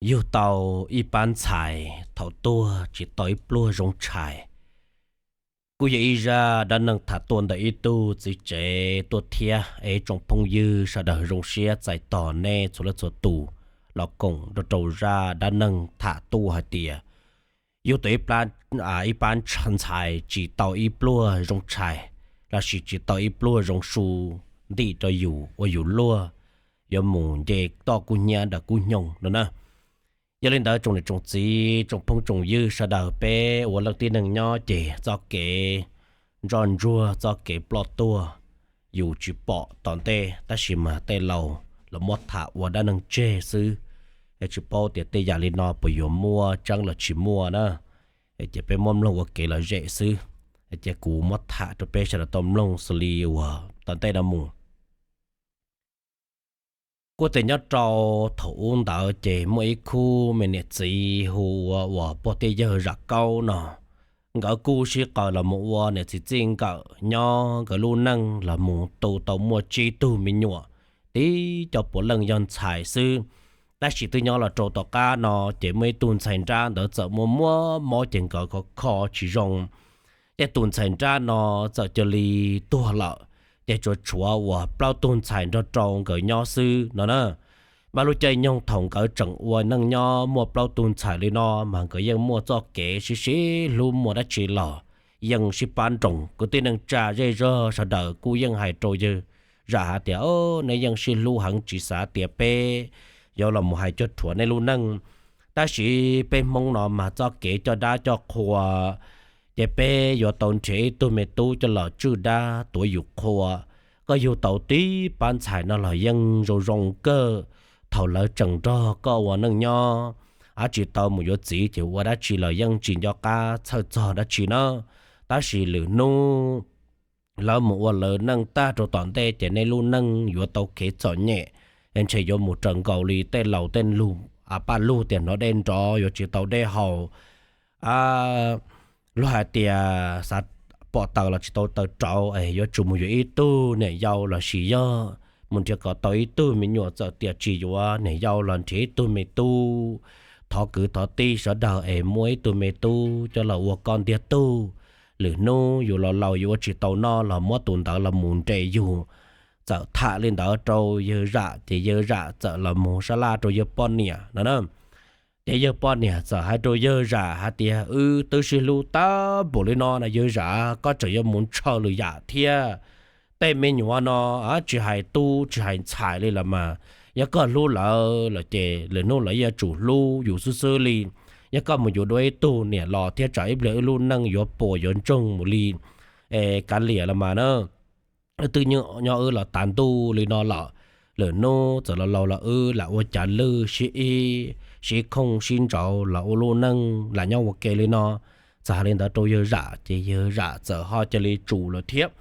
Yug tau ib pab ntxhais thaum tuag tsis tau ib pluag zoo tshais. Kuj yog ib zaj dab neeg tham tuaj ntawm ib tug txiv tsev tuaj thiab. Es tsoom phooj ywg sawv daws zoo siab txais tos nej txhua leej txhua tus los koom rau rau zaj dab neeg tham tuaj hais tias yug tau ib pab ntxhais tsis tau ib pluag zoo tshais lossis tsis tau ib pluag zoo su ntim rau yus ua yus luag yuav mus nce toj kub hnyiab daws kub hnyoo no na. Yog li ntawd tsoom niam tsoom txiv tsoom phooj tsoom ywg sawv daws, peb ua leej tib neeg nyob ces txoj kev ntsoj ntsuag txoj kev ploj tuag yus tsis pom tom ntej, tab sis mas tej laus los muab tham ua dab neeg tseg xwb. Es tsis paub tias tej yam li no puas yuav muaj tseeb los tsis muaj na. Ces peb muab mloog ua kev lom zem xwb. Ces kuv muab tham rau peb sawv daws tau mloog xws li uas tom ntej no mus. Kuj tias nyob rau thaum ub ntawd ces muaj ib khub me niam txiv hu ua uas pog thiab yawg Zam Kaub no. Nkawd kuj sib qaws los mus ua niam txiv txij nkawm nyob, nkawd lub neej los mus tu tau muaj tsib tug me nyuam, tib co puav leej yog ntxhais xwb. Tab sis twb nyob los rau tom qab no ces muaj ib tug ntxhais nrab ntawd txawm muaj muab mob ces nkawd khov kho tsis zoo. Ces tus ntxhais nrab no txawm cia li tuag lawm, ces tsuas tshuav uas plaub tug ntxhais nrog rau nkawd nyob xwb no na. Mas lub caij nyoog thaum nkawd tseem ua neej nyob muaj plaub tug ntxhais li no mas nkawd yeej muaj txoj kev sib sib hlub, muaj dab tsi los yeej sib pab nroos. Kwv tij neej tsa zej zog sawv daws kuj yeej hais rau yawg Zam hais tias, neb yeej sib hlub heev, tsis xav tias peb yuav los mus hais cuag rhuav nej lub neej. Tab sis peb Hmoob no mas txoj kev coj dab coj qhua, ces peb yuav tau nrhiav ib tug me tub coj los tswj dab tuav yus qhua. Koj yug tau tib pab ntxhais no los yeej zoo zoo kawg. Thaum lawv tseem nrog koj ua neej nyob, tsis tau mus yuav txiv ces ua dab tsi los yeej tsis nco qab txhawj txog dab tsi na. Tab sis lwm hnub lawv mus ua lawv neej tag rau tom ntej ces nej lub neej yuav tau kev txom nyem, ntshe yuav mus raws nkaus li tej laus tej lug, paj lug tias hnov dej nrov yuav tsis tau dej haus. Luag hais tias xav pom taws los tsis tau taws rauv, es yuav tsum mus yuav ib tug niam yau lossis yog mus nrhiav kom tau ib tug me nyuam. Txawm tias tsis yuav niam yau los nrhiav ib tug me tub, thov kwv thov tij sawv daws es muab ib tug me tub coj los ua koj ntiag tug. Lwm hnub yus los laus yus ua tsis tau noj los muab tus ntawd los mus nres yus. Txawm tham li ntawd rau yawg Zam ces yawg Zam txawm los mus sab laj rau yawg poj niam no na. Ces yawg poj niam txawm hais rau yawg Zam hais tias, wb twb sib hlub tag npaum li no na yawg Zam, koj tseem yuav mus ntshaw lwm yam thiab. Tej me nyuam no tsis hais tub tsis hais ntxhais li los mas, yog koj hlub lawv los ces lwm hnub lawv yuav tsum hlub yus xwb xwb li. Yog koj mus yuav dua ib tug niam los thiab tsam ib pliag wb lub neej yuav puas yuav ntsoog mus li. Es kav liam los mas na, wb twb nyob wb los tas ntuj li no lawm, lwm hnub txawm los laus los wb lam ua cav lwj sib ib, sib khooj sib ntsauv los ua lub neej lam nyob ua ke li no. Txawm hais li ntawd rau yawg Zam ces yawg Zam txawm ho cia li tsum lawm thiab.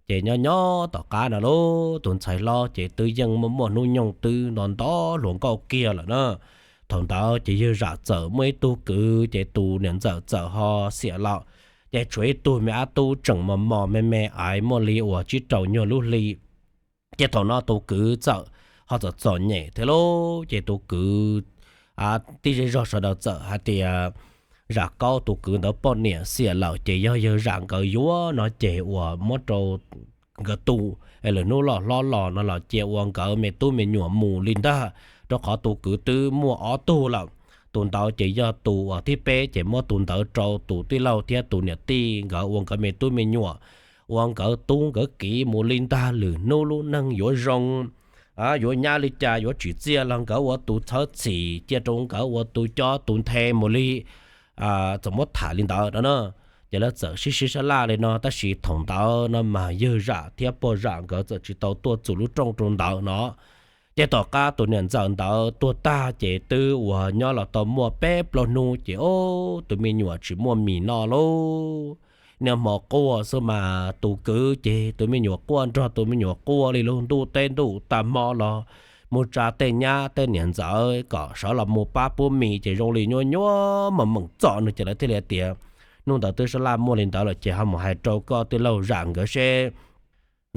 Ces nyob nyob tom qab no lauj, tus ntxhais hlob ces twb yeej muaj muaj hnub nyoog twb nto nto hluas nkauj kiag lawm na. Thaum ntawd ces yawg Zam txawm muaj ib tug kwv, ces tus niam ntxawm txawm ho xiam lawm. Ces tshuav ib tug me ab tub tseem mos mos me me aiv muaj li uas tsib rau nyuag lub hli. Ces thaum no tus kwv txawm ho txom txom nyem thiab lauj, ces tus kwv, tij zej zog sawv daws txawm hais tias, Zam Kaub tus kwv ntawd poj niam xiam lawm ces yog yawg Zam nkawd yuav no ces uas muab rau nkawd tu, lwm hnub loj hlob los no los cia ua nkawd me tub me nyuam mus li ntag, rau qhov tus kwv twb muaj ob tug lawm. Tus ntawd ces yog tus uas thib peb, ces muab tus ntawd rau tus tij laug thiab tus niam tij nkawd ua nkawd me tub me nyuam, ua nkawd tub nkawd kiv mus li ntag, lwm hnub lub neej yuav zoo, yuav nyab li cas yuav tsim txiaj los nkawd ua tus txhawb txhim, cia rau nkawd ua tus coj tus nthe mus li. Txawm muab tham li ntawd no na, ces lawv txawm sib sib sab laj li no, tab sis thaum ntawd no mas yawg Zam thiab pog Zam nkawd txawm tsis tau tuaj txug lub rooj rau ntawd no. Ces tom qab tus niam ntxawm ntawd tuag tag ces twb uas nyob los tau muaj peb plaub hnub ces ub, tus me nyuam tsis muaj mis noj lauj. Niaj hmo quaj xwb mas tus kwv ces tus me nyuam quaj nrog tus me nyuam quaj li lauj. Ntuj teb ntuj tag hmo los mus tsa tej nyab tej niam ntxawm kom sawv los mus pab pub mis ces zoo li nyuaj nyuaj mos meem txom nws, ces lawv thiaj li tias, hnub ntawd twb sab laj muaj li ntawd lawm ces ho mus hais rau koj tij laug Zam nkawd seb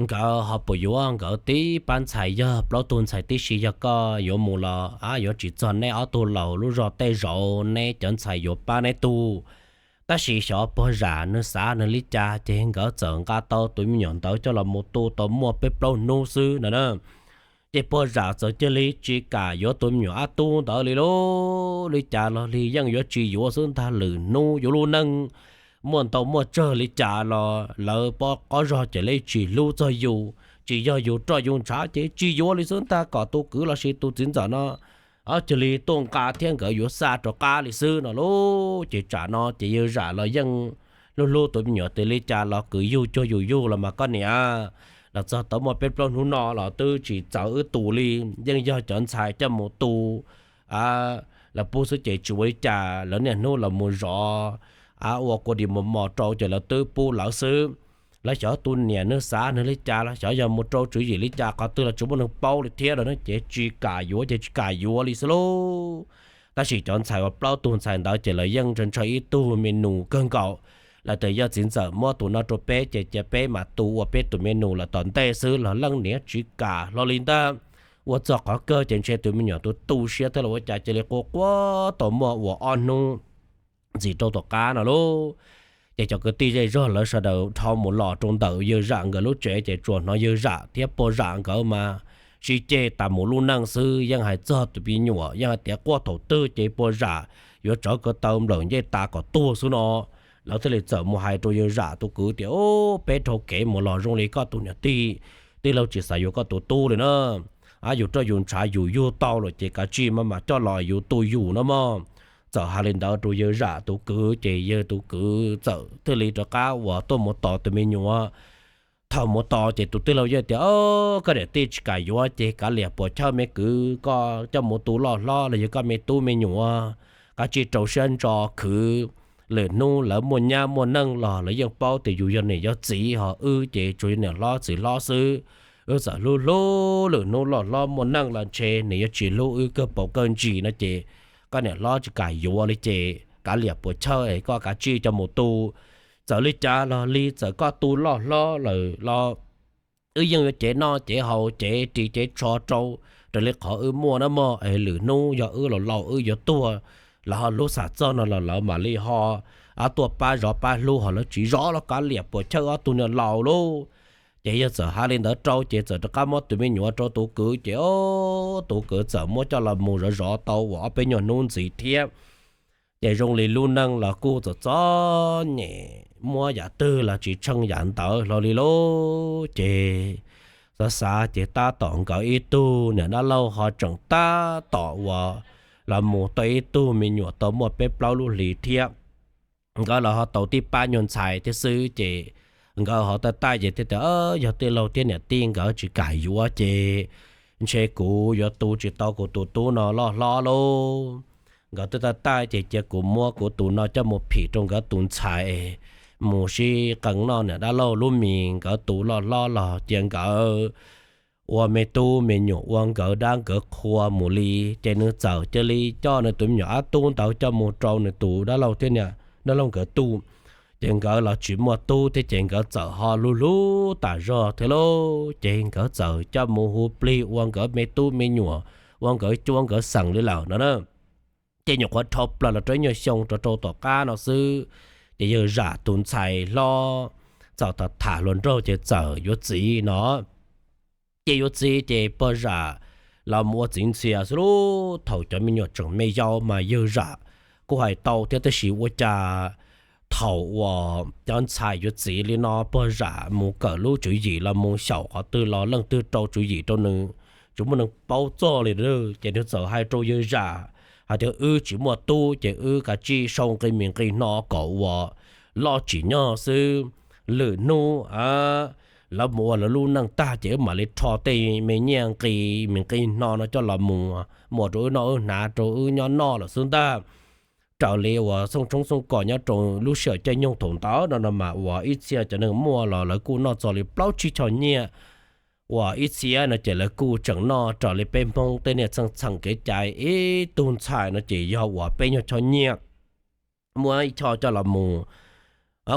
nkawd ho puas yuav nkawd tib pab ntxhais, yog plaub tug ntxhais tib si, yog koj yuav mus los yuav tsis txog neb ob tug laus lub zog tej zaum neb cov ntxhais yuav pab neb tug. Tab sis xyov pog zam nws xav nws li cas ces nkawd txawm nqa tau tus me nyuam ntawd coj los mus tu tau muaj peb plaub hnub xwb no na. Ces pog zam txawm cia li tsis kam yuav tus me nyuam ab tub ntawd li lauj. Li cas los li yeej yuav tsis yuav xwb ntag, lwm hnub yuav lub neej muaj ntau muaj tsawg li cas los lawv pob qhov zog ces lawv tsis hlub txog yus, tsis yog yus roj yus ntshav ces tsis yuav li xwb ntag, kom tus kwv los sis tus txiv ntxawm no cia li tuaj nqa thiab nkawd yuav xa rov qab li xwb no lauj. Ces tsam no ces yawg zam los yeej hlub hlub tus me nyuam tias li cas los kwv yug cuag yus yug los mas koj niam, los txog tau muaj peb plaub hnub no los twb tsis txawv wb tu li, yeej yog cov ntxhais coj mus tu lawv pub xwb ces tsis ua li cas, lawv niaj hnub los mus zov ua kua dis mos mos rau ces lawv twb pub lawv xwb. Lawv xyov tus niam nws xav nws li cas los xyov yog mus rau tswv yim li cas qhov twg los tsis muaj neeg paub li thiab no ces tsis kam yuav ces tsis kam yuav li xwb lauj. Tab sis cov ntxhais uas plaub tug ntxhais ntawd ces lawv yeej ntshaw ntshaw ib tug me nus kawg nkaus. Lawv tias yog txiv ntxawm muab tus no rau peb ces cia peb mam tu ua peb tus me nus lawm tom ntej xwb los leej niam tsis kam hlo li ntag. Ua txog qhov kawg ces ntshe tus me nyuam tus tu siab thiab los ua cas cia li quaj quaj tau muaj ua ob hnub ntxiv rau tom qab no lauj. Ces cov kwv tij zej zog lawv sawv daws dhau mus los rau ntawm yawg zam nkawd lub tsev ces tsuas hnov yawg zam thiab pog zam nkawd mas sib ceg tas mus lub neej xwb, yeej hais txog tus me nyuam yeej hais tias quaj thaum twg ces pog zam yuav tsawv ko taw nplawm ncej tas kom tuag xwb no. Lawv thiaj li txawm mus hais rau yawg zam tus kwv tias, Peb dhau kev mus los zoo li koj tus niam tij, tij laug tsis xav yuav koj tus tub li na. Yus roj yus ntshav yus yug tau lawm ces kav tsij mas mam coj los yus tu yus no mog. Txawm hais li ntawd rau yawg zam tus kwv ces yawg tus kwv txawm thiaj li rov qab uas tuaj mus tos tus me nyuam. Thaum mus tos ces tus tij laug yeej tias, Koj niam tij tsis kam yuav ces kav liam puas chawj me kwv, koj coj mus tu loj hlob los yog koj me tub me nyuam, kav tsij rau siab ntso khwv. Lwm hnub lawv muaj nyab muaj neej los lawv yeej paub tias yus yog niam yog txiv, ho wb ces tsuas yog niam hlob txiv hlob xwb. Wb txawm hlub hlub lwm hnub loj hlob muaj neej los ntshe nws yuav tsis hlub wb kawg paus kawg ntsis no ces koj niam hlob tsis kam yuav li ces kav liam puas chawj es koj kav tsij coj mus tu. Txawm li cas los li txawm koj tu loj hlob lawm los wb yeej yuav cev noj cev haus cev ris cev tsho rau, raws li qhov wb muaj na mog. Es lwm hnub yog wb los laus wb yuav tuag, lawv ho hlub xam txog no los lawv mam li ho tuaj pab zov pab hlub, ho lawv tsis zov los kav liam puas chawj ob tug niag laus lauj. Ces yawg txawm hais li ntawd rau ces txawm rov qab muab tus me nyuam rau tus kwv ces tus kwv txawm muab coj los mus zov zov tau uas ob peb nyuag hnub ntxiv thiab. Ces zoo li lub neej los kuj txom txom nyem, muab yam twg los tsis tsheej yam ntawd hlo li lauj. Ces xav xav ces tab tom nkawd ib tug niam dab laug ho tseem tab tom uas los mus tau ib tug me nyuam tau muaj peb plaub lub hlis thiab. Nkawd los ho tau tib pab nyuag ntxhais thiab xwb ces nkawd ho taij taij ces thiaj tias, Yog tij laug thiab niam tij nkawd tsis kam yuav ces ntshe kuv yuav tu tsis tau kuv tus tub no loj hlob lauj. Nkawd twb taij taij ces cia kuv muab kuv tus no coj mus phim rau nkawd tus ntxhais mus sib qee noj niam dab laug lub mis, nkawd tus loj hlob los cia nkawd ua me tub me nyuam ua nkawd dab nkawd qhua mus li. Ces nws txawm cia li coj nws tus me nyuam ab tub ntawd coj mus rau nws tus dab laug thiab niam dab laug nkawd tu. Ces nkawd los tsis muaj tub thiab ces nkawd txawm ho hlub hlub tas zog thiab lauj. Ces nkawd txawm coj mus hu plig ua nkawd me tub me nyuam, ua nkawd cuab nkawd xeem li lawm no na. Ces nyuam qhuav dhau plaws los rau ib nyuag xyoo rau rau tom qab no xwb, ces yawg zam tus ntxhais hlob txawm tham tham hluas nraug ces txawm yuav txiv no. Ces yuav txiv ces pog zam los mus ua txiv ntxhias xwb lauj. Thaum cov me nyuam tseem me yau mas yawg zam kuj hais tau thiab, tab sis ua cas thaum uas cov ntxhais yuav txiv li no pog zam mus kawm lub tswv yim los mus xyaum qhov twg los leej twg rau tswv yim rau nws tsis muaj neeg paub txog li. Ces nws txawm hais rau yawg zam hais tias, Wb tsis muaj tub ces wb kav tsij sau nqi mis nqi hno kom uas loj tsim nyog xwb. Lwm hnub lawv mus ua lawv lub neej tag ces wb mam li rho tej me nyiaj nqi mis nqi hno no coj los mus muas rau wb noj wb hnav rau wb nyob noj lawm xwb ntag. Raws li uas xooj tshoob xooj kos nyob rau lub sij hawm caij nyoog thaum ntawd no no mas uas ib txhia cov neeg muaj los lawv kuj noj txog li plaub tsib choj nyiaj. Uas ib txhia no ces lawv kuj tseem noj raws li peb Hmoob tej niag txheej txheem kev cai, ib tug ntxhais no ces yog uas peb nyuag choj nyiaj, muab ib choj coj los mus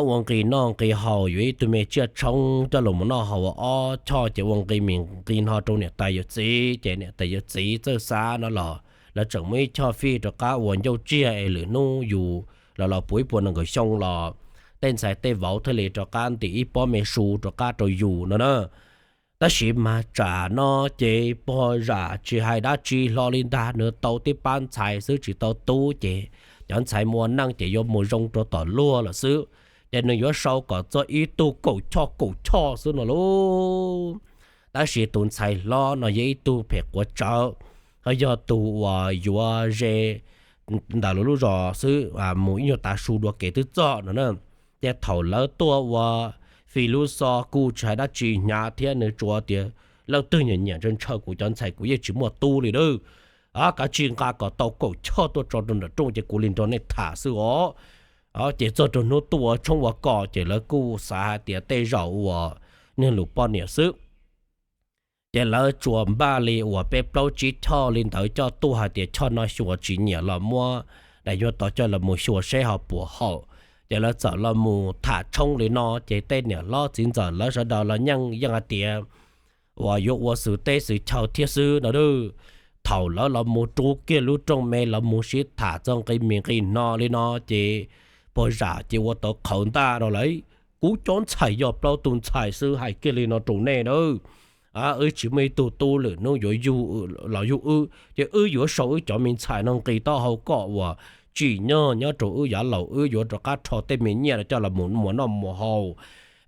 ua nqi noj nqi haus, yuav ib tug me tsiaj tshoob coj los mus noj haus ua ob choj ces ua nqi mis nqi no rau niam tais yawm txiv, ces niam tais yawm txiv txawj xav no los lawv tseem muaj ib choj fij rov qab ua ncauj tsiag es lwm hnub yus los los puv ib puas nees nkaum xyoo los tej ntxhais tej vauv thiaj li rov qab ntim ib pob me su rov qab rau yus no na. Tab sis mas tsam no ces pog zam tsis hais dab tsi hlo li ntag, nws tau tib pab ntxhais xwb tsis tau tub ces cov ntxhais mus ua neej ces yuav mus zoo rau tom luag lawm xwb, ces nws yuav sau kom txog ib tug kaum choj kaum choj xwb no lauj. Tab sis tus ntxhais hlob no yog ib tug phem quav tsawv, ho yog tus uas yuav ze ntawm lawv lub zos xwb mus ib nyuag tav su dua kev twb txog no na. Ces thaum lawv tuaj ua fij lub xov kuj tsis hais dab tsi hnyav thiab, nws tsuas tias leej twg nyiam nyiam ntshaw ntshaw kuv cov ntxhais kuv yeej tsis muaj tub li lauj. Kav tsij nqa kom tau kaum choj tuaj tso rau nram rooj ces kuv li nrog nej tham xwb os. Ces txog rau hnub tuaj ua tshoob ua kos ces lawv kuj xav hais tias tej zaum uas niag lus poj niam xwb. Ces lawv tsuas npaj li uas peb plaub tsib choj li ntawd coj tuaj hais tias choj no xyuas tsis nyiam los muab daim nyuag tod coj los mus xyuas seb ho puas haum. Ces lawv txawm los mus tham tshoob li no ces tej niam hlob txiv ntxawm lawv sawv daws los yeej yeej hais tias uas yuav ua xwm teb xwm chaw thiab xwb no. Thaum lawv los mus rub kiag lub rooj me los mus sib tham txog nqi mis nqi no li no ces pog zam ces ua tau qhawv ntaj rau lawv, kuv cov ntxhais yog plaub tug ntxhais xwb hais kiag li no rau nej na. Wb tsis muaj ib tug tub, lwm hnub yuav yug los yug wb ces wb yuav sau wb cov me ntxhais no nqis taub hau kom uas tsim nyog nyob rau wb yav laus wb yuav rov qab rho tej me nyiaj coj los mus muas noj muas haus.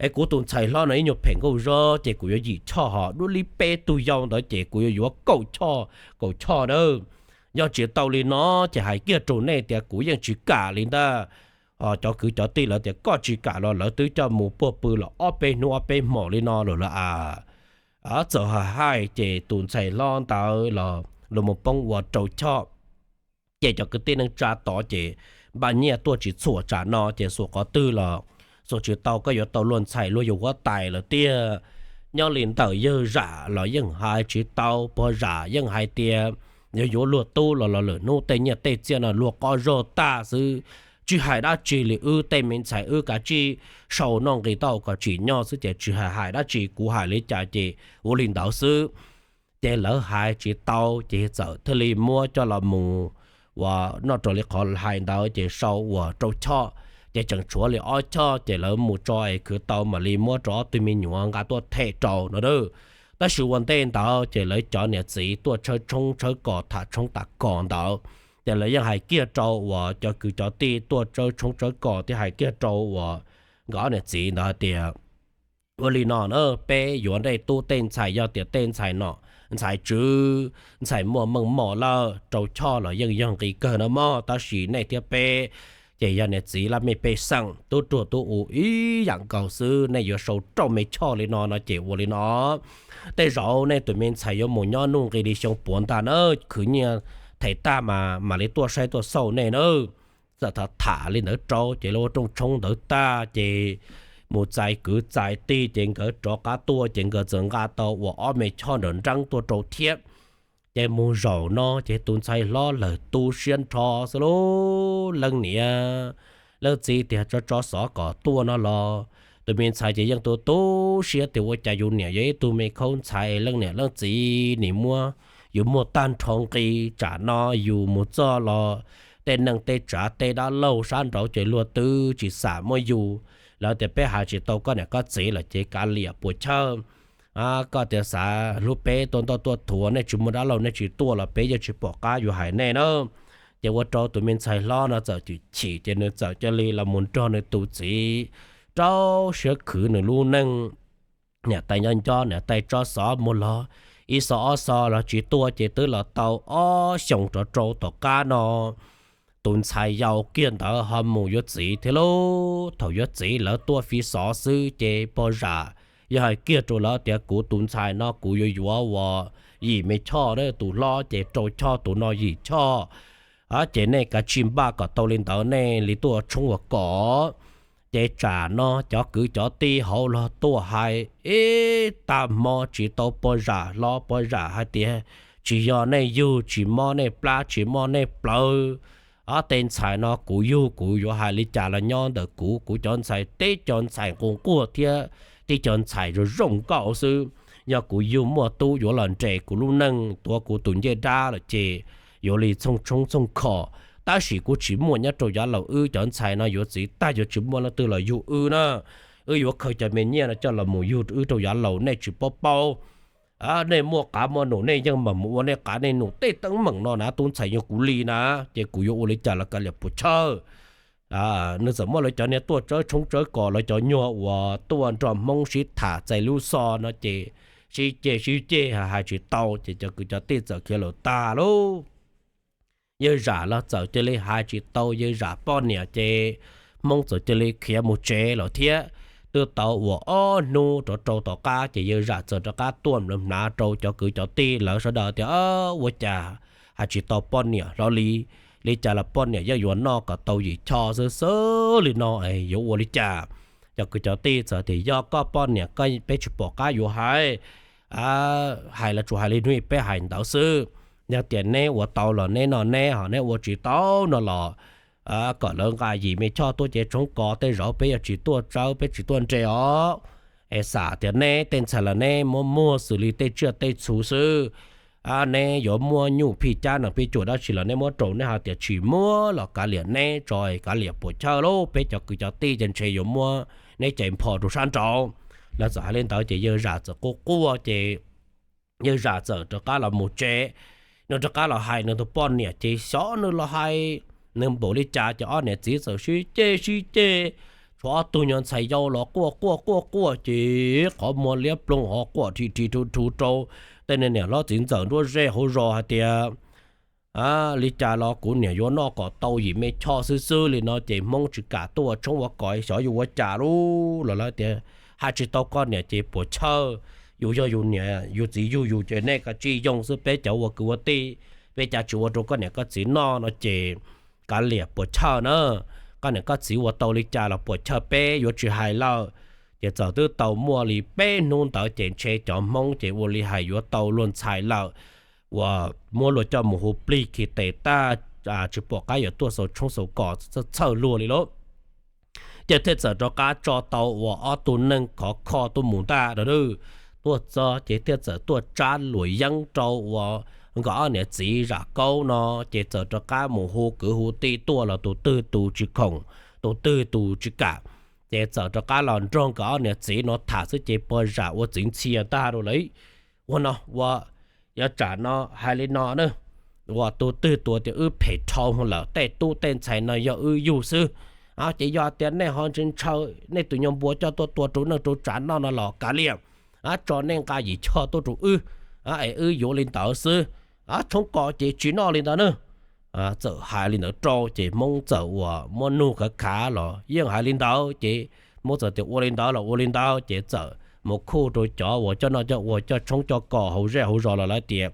Es kuv tus ntxhais hlob no ib nyuag phem nkauj zog ces kuv yuav yim choj ho dua li peb tug yau ntawd ces kuv yuav yuav kaum choj kaum choj na. Yog tsis tau li no ces hais kiag rau nej tias kuv yeej tsis kam li ntag. Cov kwv cov tij lawv tias koj tsis kam los lawv twb coj mus puag pw los ob peb hnub ob peb hmos li no lawm lauj. Txawm hais hais ces tus ntxhais hlob ntawd los los mus poob ua rau choj. Ces cov kwv tij neej tsa tod ces npaj nyiaj tuaj tsis txhuam tsam no ces xuas qhov twg los xuas tsis tau, koj yuav tau luag ntxhais luag yug huab tais lawm tiag. Nyob li ntawm yawg zam los yeej hais tsis tau, pog zam yeej hais tias yog yuav luag tub los los lwm hnub tej nyiaj tej txiaj no luag qoj zog tag xwb. Tsis hais dab tsi li, wb tej me ntxhais wb kav tsij sau noj nqis taub hau kom tsim nyog xwb ces tsis hais hais dab tsi, kuv hais li cas ces ua li ntawd xwb. Ces lawv hais tsis tau ces txawm thiaj li muab coj los mus uas noj raws li qhov hais ntawd ces sau uas rau choj, ces tseem tshuav li ob choj ces lawv mus tso es khwv tau mam li muab rau ob tug me nyuam nqa tuaj them rau no. Tab sis ua ntej ntawd ces lawv cov niam txiv tuaj tshawb tshoob tshawb kos tham tshoob tham kos ntawd, ces lawv yeej hais kiag rau uas cov kwv cov tij tuaj tshawb tshoob tshawb kos thiab hais kiag rau uas nkawd ob niam txiv ntawd hais tias ua li no na, peb yuav nrauj tub tej ntxhais yog tias tej ntxhais nom ntxhais tswv, ntxhais muaj meej mom lawm rau choj los yeej yog nqi kawg no mog. Tab sis nej thiab peb ces yog niam txiv laj mej pej xeem, tub ruam tub u ib yam nkaus xwb, nej yuav sau rau me choj li no no ces ua li no. Tej zaum nej tus me ntxhais yuav mus nyob nuj nqis li xyoo puav ntag na, khwv nyiaj them tag mas mam li tuaj saib tuaj xauj nej na. Txawm tham tham li ntawd rau ces lawv ua rooj tshoob ntawd tag ces mus txais kwv txais tij ces nkawd rov qab tuaj ces nkawd txawm nqa tau uas ob me choj nrawm nreeb tuaj rau thiab. Ces mus zaum no ces tus ntxhais hlob lawm tu siab nrho xwb lauj. Leej niam leej txiv tias tso tso xov kom tuaj no los tus me ntxhais ces yeej tu tu siab tias ua cas yus niam yog ib tug me khaub ntxhais, leej niam leej txiv nim muab yus muag tag nrho nqi, tsam no yus mus txog los tej neeg tej tsav tej dab laug sab nraud ces luag twb tsis xam muab yus. Lawv tias peb hais tsis tau koj niam koj txiv lawm ces kav liam puas chawj. Koj tias xav hlub peb tuaj ntoj tuaj thuav, nej tsis muaj dab laug nej tsis tuaj los peb yeej tsis pom qab yuav hais nej na. Ces ua rau tus me ntxhais hlob no txawm chim chim ces nws txawm cia li los mus nrog nws tus txiv rau siab khwv nws lub neej. Niam tais nyob nco niam tais tso xov mus los ib xov ob xov los tsis tuaj ces twb los tau ob xyoos rov rau tom qab no tus ntxhais yau kiag ntawd ho mus yuav txiv thiab lauj. Thaum yuav txiv lawv tuaj fiv xov xwb ces pog zam yog hais kiag rau lawv tias kuv tus ntxhais no kuv yuav yuav uas yim me choj, tus hlob ces rau choj, tus no yim choj. Ces nej kav tsij npaj kom tau li ntawd nej li tuaj tshoob ua kom. Ces tsam no cov kwv cov tij hauv los tuaj hais ib tag hmo tsis tau pog zam hlo, pog zam hais tias tsis yog nej yug tsis mob nej plab tsis mob nej plawv, Ob tej ntxhais no kuv yug kuv yuav hais li cas los nyob ntawm kuv, kuv cov ntxhais teb cov ntxhais nqus nquag thiab teb cov ntxhais zoo zoo nkauj xwb. Yog kuv yug muaj tub yuav los nres kuv lub neej tuav kuv tus ncej dab lawm ces yuav li txhooj tshoob txhooj kho. Tab sis kuv tsis muaj nyob rau yav laus, wb cov ntxhais no yuav txiv tag yuav tsis muaj leej twg los yug wb na. Wb yuav khaws cov me nyiaj no coj los mus yug wb rau yav laus, nej tsis paub paub. Nej muaj qav muaj num nej yeej mam mus ua nej qav nej num, tej teeb meem no na tus ntxhais yog kuv li na, ces kuv yuav ua li cas los kav liam puas chawj. Nws txawm muab lawv cov niag tuaj tsawb tshoob tsawb kos, lawv cov nyuag uas tuaj nrog Hmoob sib tham txais lub xov no ces sib ceg sib ceg hais tsis tau ces cov kwv cov tij txawm khiav lawm tag lauj. Yawg Zam los txawm cia li hais tsis tau yawg Zam poj niam ces Hmoob txawm cia li khiav mus tsev lawm thiab. Twb tau uas ob hnub rov rau tom qab ces yawg Zam txawm rov qab tuaj mlawv hnav rau cov kwv cov tij lawv sawv daws tias, Ua cas hais tsis tau poj niam hlo li? Li cas los poj niam yeej yuav noj kom tau yim choj xwb xwb li no, yuav ua li cas? Cov kwv cov tij txawm tias, Yog koj poj niam koj peb tsis pom qab yuav hais, hais los tsuas hais li hnub peb hais ntawd xwb. Yog tias neb ua tau los neb noj neb, ho neb ua tsis tau no los kom lawv nqa yim me choj tuaj ces tshoob kos tej zaum peb yuav tsis tuaj tsawb peb tsis tuaj nres os. Es xam tias neb tej ntxhais los neb muab muag xws li tej tsiaj tej txhu xwb. Neb yuav muab nyuj phij cab nees phij cuam dab tsi los neb muab rau, neb hais tias tsis muab los kav liam neb tso, kav liam puas chawj lauj, peb cov kwv cov tij ces ntshe yuav muab neb cais npho rau sab nraud. Lawv txawm hais li ntawd ces yawg Zam txawm quaj quaj ces yawg Zam txawm rov qab los mus tsev. Nws rov qab los hais nws tus poj niam ces xyov nws los hais nws npaum li cas ces ob niam txiv txawm sib ceg sib ceg. Tshuav ob tug nyuag ntxhais yau los quaj quaj quaj quaj ces qhov muag liab ploog ho quaj rhi rhi rhu rhu rau tej niag niam hlob txiv ntxawm nruab zej hauv zos hais tias, Li cas los kuv niam yuav noj kom tau yim me choj xwb xwb li no ces Hmoob tsis kam tuaj tshoob ua kos, xyov yuav ua cas lauj. Los lawv tias, Hais tsis tau koj niam ces puas chawj, yus yog yus niam yus txiv yug yus ces nej kav tsij yoo xwb, peb cov ua kwv ua tij peb cav tsis ua rau koj niam koj txiv noj no ces kav liam puas chawj na. Koj niam koj txiv ua tau li cas los puas chawj, peb yuav tsis hais lawm. Ces txawm twb tau muaj li peb hnub ntawd ces ntshe cov Hmoob ces ua li hais yuav tau luag ntxhais lawm, uas muab luag coj mus hu plig khi tes tag, tsis pom qab yuav tuaj xaus tshoob xaus kos txhawj luag li lauj. Ces thiaj txawm rov qab tso tau uas ob tug neeg khov kho tuaj mus ntag. Tuaj txog ces thiaj txawm tuaj tsab luam yeeb rau uas nkawd ob niam txiv Zam Kaub no, ces txawm rov qab mus hu kwv hu tij tuaj los tus twg tus tsis khoom, tus twg tus tsis kam. Ces txawm rov qab los nrog nkawd ob niam txiv no tham xwb ces pog Zam ua txiv ntxhias ntag rau lawv. Ua no ua, yuav tsam no hais li no na, uas tus twg tus tias wb phem dhau lawm, tej tub tej ntxhais no yog wb yug xwb, ces yog tias nej ho ntshaw ntshaw nej tus nyuag npua coj tuaj tua rau neej rau tsav noj no los kav liam, tso nej nqa yim choj tuaj rau wb, es wb yuav li ntawd xwb, tshoob kos ces tsis noj li ntawd na. Txawm hais li ntawd rau ces Hmoob txawm uas muab nug khav khav los yeej hais li ntawd ces Hmoob txawm tias ua li ntawd los ua li ntawd ces txawm mus khuj rau cov uas coj noj coj ua coj tshoob coj kos hauv zej hauv zos los lawv tias,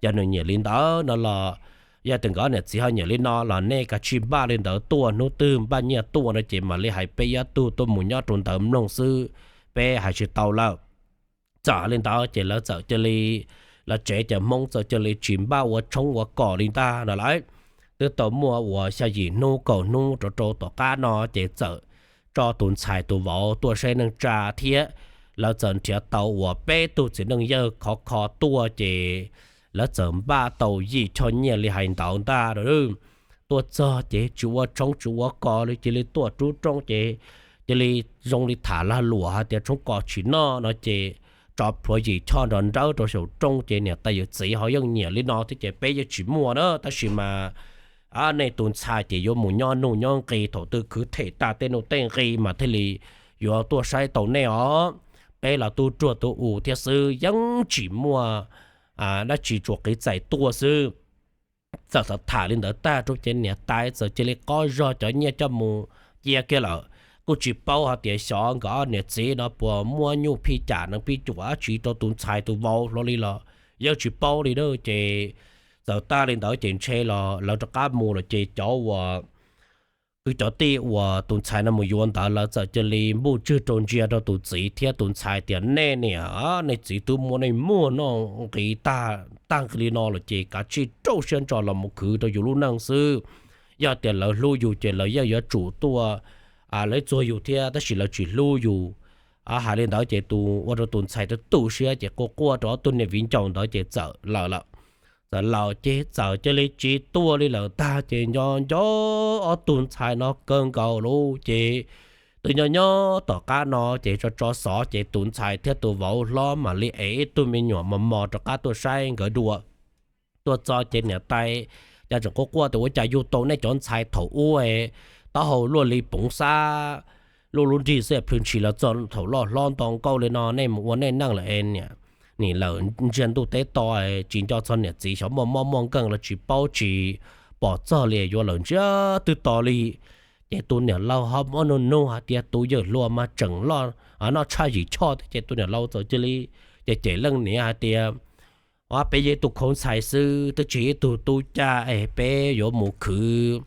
Yog nws nyiam li ntawd no los, yog tias nkawd niam txiv ho nyiam li no los nej kav tsij npaj li ntawd tuaj, hnub twg npaj nyiaj tuaj no ces mam li hais peb ob tug tuaj mus nyob rau ntawd mloog xwb, peb hais tsis tau lawm. Txawm li ntawd ces lawv txawm cia li, lawv tsev cov Hmoob txawm cia li tsis npaj ua tshoob ua kos li ntag no lawm. Twb tau muaj uas xya yim hnub kaum hnub rov rau tom qab no ces txawm tso tus ntxhais tus vauv tuaj saib neej tsa thiab. Lawv txawm nrhiav tau uas peb tug txiv neej yawg khov kho tuaj ces lawv txawm npaj tau yim choj nyiaj li hais ntawd ntag. Tuaj txog ces tsis ua tshoob tsis ua kos li, cia li tuaj rub roob ces cia li zoo li tham lag luam hais tias tshoob kos tsis noj no ces tso plhuav yim choj nrov nrawb rau saum roob ces niam tais yawm txiv ho yeej nyiam li no thiab ces peb yeej tsis muaj na, tab sis mas nej tus ntxhais ces yuav mus nyob nuj nyob nqis, thaum twg khwv them tag tej nuj tej nqis mas thiaj li yuav tuaj saib tau nej os. Peb los tub ruag tub u thiab xwb, yeej tsis muaj dab tsi, tsuas qiv txais tuaj xwb. Txawm tham li ntawd tag rau ces niam tais txawm cia li qov zog cov nyiaj coj mus cia kiag lawm. Kuj tsis paub hais tias xyov nkawd ob niam txiv no puas muab nyuj phij cam nees phij cuam dab tsi rau tus ntxhais tus vauv hlo li los yeej tsis paub li na. Ces txawm tag li ntawd ces ntshe los lawv rov qab mus lawm ces cov uas kwv cov tij uas tus ntxhais no mus yuav ntawd lawv txawm cia li npuj tswg rau ntsia rau tus txiv thiab tus ntxhais tias, Nej niam nej txiv twb muab nej muag noj nqis tag nqis li no lawm ces kav tsij rau siab ntso los mus khwv rau yus lub neej xwb. yog tias lawv hlub yus ces lawv yeej yuav tsum tuaj, lawv txuag yus thiab, tab sis lawv tsis hlub yus. Hais li ntawd ces tus ua rau tus ntxhais tu tu siab ces quaj quaj rau ob tug niam viv ncaus ntawd ces txawm lawm lawm. Txawm lawm ces txawm cia li tsis tuaj li lawm tag ces nco nco ob tug ntxhais no kawg nkaus lawm ces twb nyob nyob tom qab no ces tso tso xov ces tus ntxhais thiab tus vauv hlob mam li ev ib tug me nyuam mos mos rov qab tuaj saib nkawd dua. Tuaj txog ces niam tais cas tseem quaj quaj tias ua cas yug tau nej cov ntxhais thaum ub taub hau luaj li poov xab, luaj lub nrig xwb plhws ntshis los txog thaum loj hlob nto nkauj li no, nej mus ua nej neej lawm es niam, nim lawm ntsiag ntuj teb to, tsis nco txog niam txiv, xyov muaj mob muaj nkeeg los tsis paub, tsis pom txog li, yuav lawm ntsiag twb to li. Ces tus niam laus ho muab nug nug hais tias tus yawm hluas mas tseem loj noj tshaj Yim Choj thiab ces tus niam laus txawm cia li cem cem leej niam hais tias, Ob, peb yog ib tug khaub ntxhais xwb, twb tsis yog ib tug tub caj es peb yuav mus khwv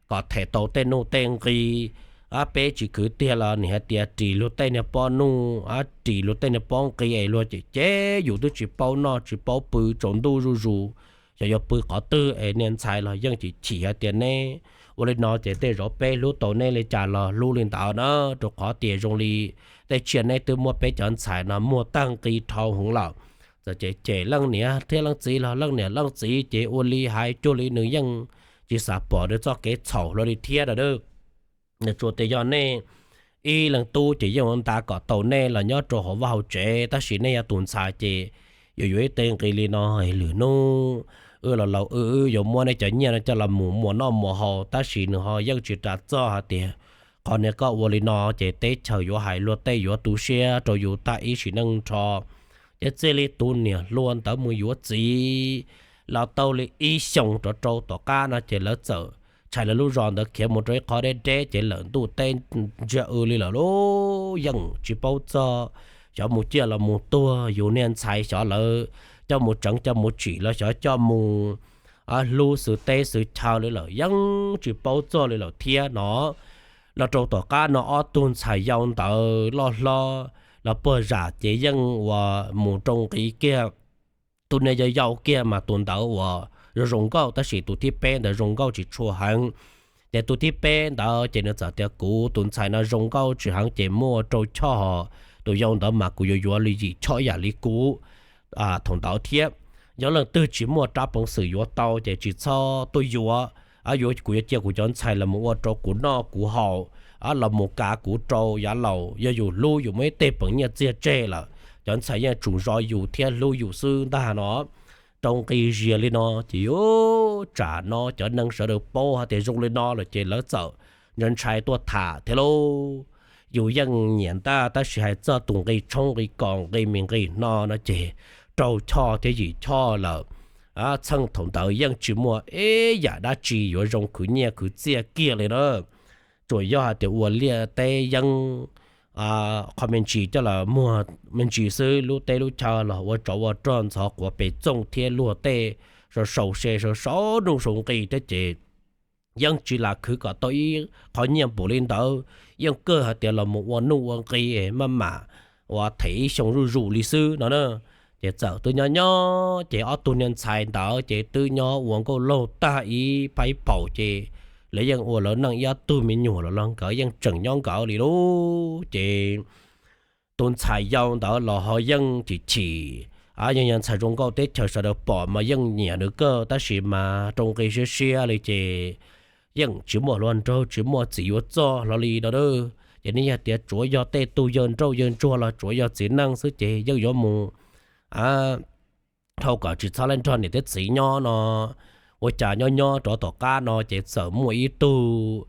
kom them tau tej nuj tej nqi. Ob, peb tsis khwv tiag los nim hais tias ris luag tej niag pob nuj, ob, ris luag tej niag pob nqi es luag cem cem yus twb tsis paub noj tsis paub pw, tsaus ntuj zuj zus, xyov yuav pw qhov twg es niag ntxhais los yeej chim chim hais tias neb ua li no ces tej zaum peb hlub tau neb li cas los hlub li ntawd na, rau qhov tias zoo li tej tsiaj neb twb muab peb cov ntxhais no muag tag nqi dhau heev lawm. Txawm cem cem leej niam thiab leej txiv los leej niam leej txiv ces ua li hais cuag li nws yeej tsis xav pom nws txoj kev txhaum hlo li thiab na. Nws tsuas tias yog nej ib leeg tub ces yeej ua nta kom tau nej los nyob rau hauv vaj hauv tsev, tab sis nej yog tus ntxhais ces yuav yuav ib teg nqi li no, lwm hnub wb los laus wb yuav muab nej cov nyiaj no coj los mus muas noj muas haus, tab sis nws ho yeej tsis ras txog hais tias qhov niag koj ua li no ces teb chaws yuav hais luag tej yuav tu siab rau yus tag ib sim neej nrho. Ces txij li tus niam hluas ntawd mus yuav txiv los tau li ib xyoos rov rau tom qab no ces lawv txawm tshais lawv lub zos ntawd khiav mus rau ib qho deb deb ces lawm ntuj teb ntsiag w li lawm lauj, yeej tsis paub txog xyov mus ciaj los mus tuag, yus niag ntxhais xyov lawv coj mus tseev coj mus tsim los xyov coj mus hlub xwb teb xwb chaw li lawm yeej tsis paub txog li lawm thiab no. Los rau tom qab no ob tug ntxhais yau ntawd loj hlob los puag zam ces yeej uas mus rau nqi kiag. Tus niag yau yau kiag mas tus ntawd uas zoo zoo nkauj, tab sis tus thib peb ntawd zoo nkauj tsis tshua heev. Ces tus thib peb ntawd ces nws txawm tias kuv tus ntxhais no zoo nkauj tsis heev ces muaj rau choj, tus yau ntawd mas kuv yuav yuav li Yim Choj yam li kuv thaum ntawd thiab. Yog leej twg tsis muaj rab peev xwm yuav tau ces tsis txhob tuaj yuav. Yuav kuv yuav cia kuv cov ntxhais los mus ua rau kuv noj kuv haus, los mus kav kuv rau yav laus. Yog yus hlub yus muaj ib teg peev nyiaj txiag tseg lawm, cov ntxhais yeej tsum zov yus thiab hlub yus xwb ntag no. Rau nqi zias li no ces yuav tsam no cov neeg sawv daws paub hais tias zoo li no lawm ces lawv txawm ntshai ntshai tuaj tham thiab lauj. Yus yeej nyiam ntag tab sis hais txog tus nqi tshoob nqi kos nqi mis nqi hno no ces rau choj thiab Yim Choj lawm. Txheej thaum ntawd yeej tsis muaj ib yam dab tsi yuav zoo khwv nyiaj khwv txiaj kiag li na. Tsuas yog hais tias ua liaj teb yeeb qho me ntsis coj los muag me ntsis xwb, lub teb lub chaw los ua tsov ua rog ntxhov quav pes txooj thiab luag tej sau sau se sau sau nuj sau nqi thiab ces yeej tsis lam khwv kom tau ib qho nyiaj npaum li ntawd, yeej kawg hais tias los mus ua nuj ua nqi maj mam ua them ib xyoo zuj zus li xwb no na. Ces txawm twb nyob nyob ces ob tug niag ntxhais ntawd ces twb nyob ua nkauj laug tag ib pab ib paus ces lawv yeej ua lawv neej ib ob tug me nyuam los los nkawd yeej tseem nyob nkawd li lauj. Ces tus ntxhais yau ntawd los ho yeej chim chim, yeej yog ntxhais zoo nkauj teb chaws sawv daws pom mas yeej nyiam nws kawg tab sis mas rau nqi siab siab li ces yeej tsis muaj hluas nraug tsis muaj txiv yuav txog hlo li no. Ces nej yog tias tsuav yog tej tug yawg nrauj yawg ntsuag los tsuav yog txiv neej xwb ces yeej yuav mus dhau kom tsis txhob laib nrog niam thiab txiv nyob no. Ua cas nyob nyob rov tom qab no ces txawm muaj ib tug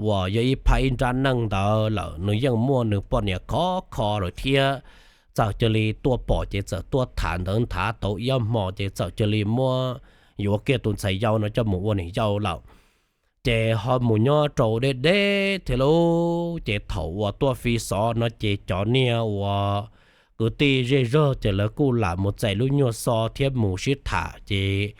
uas yog ib phab ib nrab neej ntawd lawm nws yeej muaj nws poj niam khov kho lawm thiab. Txawm cia li tuaj pom ces txawm tuaj tham ntawd nthav tau ib ob hmo ces txawm cia li muab yuav kiag tus ntxhais yau no coj mus ua niam yau lawm. Ces ho mus nyob rau deb deb thiab lauj. Ces thaum uas tuaj fi xov no ces cov niag uas kwv tij zej zog ces lawv kuj lam mus txais lub nyuag xov thiab mus sib tham ces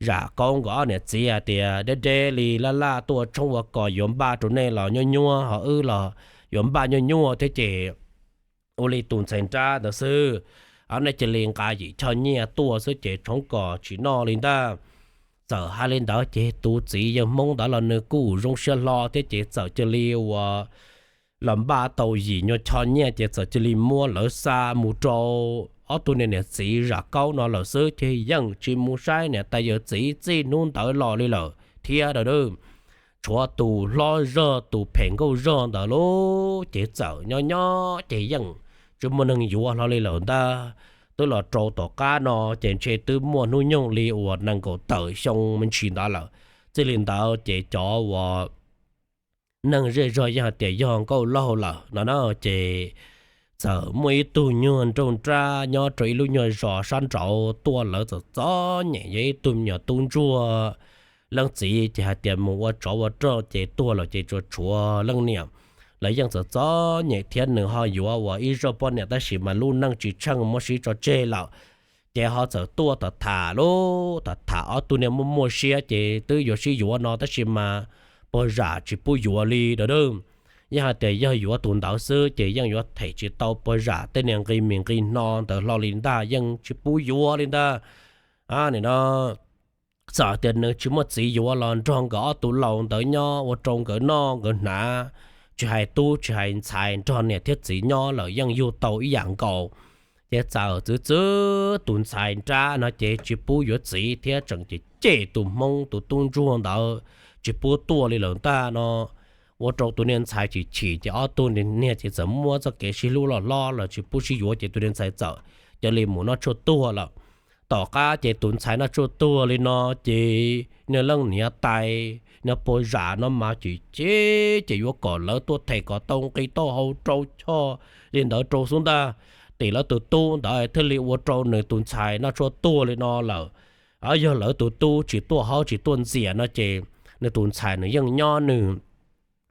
zam kaub nkawd ob niam txiv hais tias deb deb li laj laj tuaj tshoob ua kos yuav npaj rau nej los nyuaj nyuaj ho wb los yuav npaj nyuaj nyuaj thiab ces ua li tus ntxhais nrab ntawd xwb, nej cia li nqa Yim Choj nyiaj tuaj xwb ces tshoob kos tsis noj li ntag. Txawm hais li ntawd ces tus txiv yawg Hmoob ntawd los nws kuj zoo siab hlo thiab ces txawm cia li uas los npaj tau yim nyuag choj nyiaj ces txawm cia li muab lawv xa mus rau ob tug niam niam txiv Zam Kaub no lawm xwb ces yeej tsis mus saib niam tais yawm txiv txij hnub ntawd los li lawm thiab a. Tshuav tus hlob zog tus phem nkauj zog ntawd lub ces txawm nyob nyob ces yeej tsis muaj neeg yuav hlo li lawm ntag. Twb los rau tom qab no ces ntshe twb muaj hnub nyoog li uas nees nkaum tawm xyoo me ntsis ntawd lawm. Txij li ntawd ces cov uas neeg zej zog yeej hais tias yog nkauj laug lawm no na ces txawm muaj ib tug nyuag nraug nrab nyob rau ib lub nyuag zos sab nraud tuaj, lawv txom txom nyem, yog ib tug me nyuam tub ntsuag. Leej txiv ces hais tias mus ua tsov ua rog ces tuag lawm ces tsuas tshuav leej niam. Lawv yeej txom txom nyem thiab nws ho yuav ua ib zaug poj niam tab sis mas lub neej tsis tsheej muab sib tso tseg lawm. Ces ho txawm tuaj tham tham lub tham tham ob tug niag muaj muaj siab ces twb yuav sib yuav no tab sis mas pog zam tsis pub yuav li a. Yeej hais tias yog yuav tus ntawd xwb ces yeej yuav them tsis tau pog zam tej niag nqi mis nqi hno ntawd hlo li ntag, yeej tsis pub yuav li ntag. Nim no txawm tias nws tsis muaj txiv yuav los nrog nkawd ob tug laus ntawd nyob ua rau nkawd noj nkawd hnav, tsis hais tub tsis hais ntxhais nrog niam thiab txiv nyob lawm yeej yug tau ib yam nkaus. Ces txawm txwv txwv tus ntxhais nrab no ces tsis pub yuav txiv thiab tseem cem cem tus Hmoob tus tub ntsuag ntawd tsis pub tuaj li lawm ntag no. Ua rau tus niag ntxhais chim chim ces ob tug niag ces txawm muab txoj kev sib hlub los hlob los tsis pub sib yuav ces tus niag ntxhais txawm cia li mus noj tshuaj tuag lawm. Tom qab ces tus ntxhais noj tshuaj tuag li no ces niag leej niam tais niag pog zam no mas chim chim ces yuav kom lawv tuaj them kom tau nqi tau hau rau choj li ntawd rau xub ntag. Tim lawv tus tub ntawd thiaj li ua rau nws tus ntxhais noj tshuaj tuag li no lawm. Yog lawv tus tub tsis tuaj haub tsis tuaj ntxias no ces nws tus ntxhais nws yeej nyob nws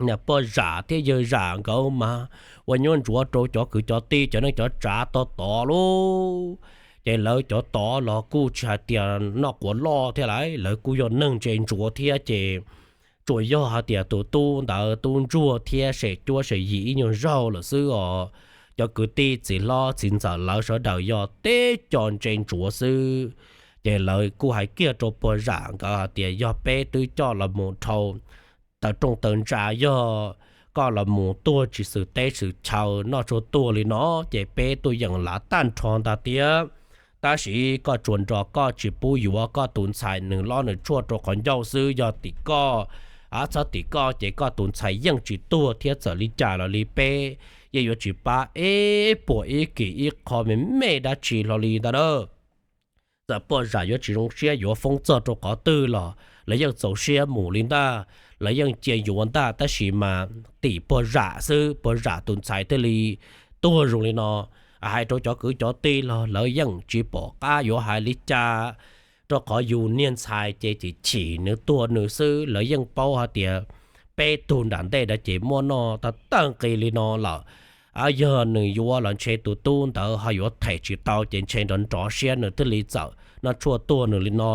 niam pog zam thiab yawg zam nkawd mas ua nyuaj ntsuav rau cov kwv cov tij cov neej cov tsav to tod lauj. Ces lawv cov tod los kuj tsis hais tias noj quav loj thiab lauj, lawv kuj yog neeg ntse ntsuav thiab ces tsuas yog hais tias tus tub ntawd tub ntsuag thiab sem cuab sem yim ib nyuag zaug lawm xwb os. Cov kwv tij txiv hlob txiv ntxawm lawv sawv daws yog teb co ntse ntsuav xwb. Ces lawv kuj hais kiag rau pog zam nkawd hais tias yog peb twb coj los mus dhau taw rooj taw ntsa, yog koj los mus tuag tsis xwm teb xwm chaw noj tshuaj tuag li no ces peb tuaj yeem lav tag nrho ntag tiag. Tab sis koj tsuas nrog koj tsis pub yuav koj tus ntxhais nws loj nws tshuaj rau qhov ncauj xwb, yog tim koj, txhob tim koj ces koj tus ntxhais yeej tsis tuag thiab txawm li cas los li peb yeej yuav tsis pab ib puas ib kis ib qho me me dab tsi hlo li ntag na. Txawm pog zam yuav tsis zoo siab yuav foob txog rau qhov twg los lawv yeej txaus siab mus li ntag, lawv yeej cia yuav ntag tab sis mas tim pog zam xwb pog zam tus ntxhais thiaj li tuag zoo li no. Hais rau cov kwv cov tij los lawv yeej tsis pom qab yuav hais li cas, rau qhov yus niag ntxhais ces chim chim nws tuag nws xwb, lawv yeej paub hais tias peb tug nram ntej no ces muaj noj tag tag nqi li no lawm. Yog nws yuav los ntshe tus tub ntawd ho yuav them tsis tau ces ntshe nrov nrov siab nws thiaj li txawm noj tshuaj tuag nws li no.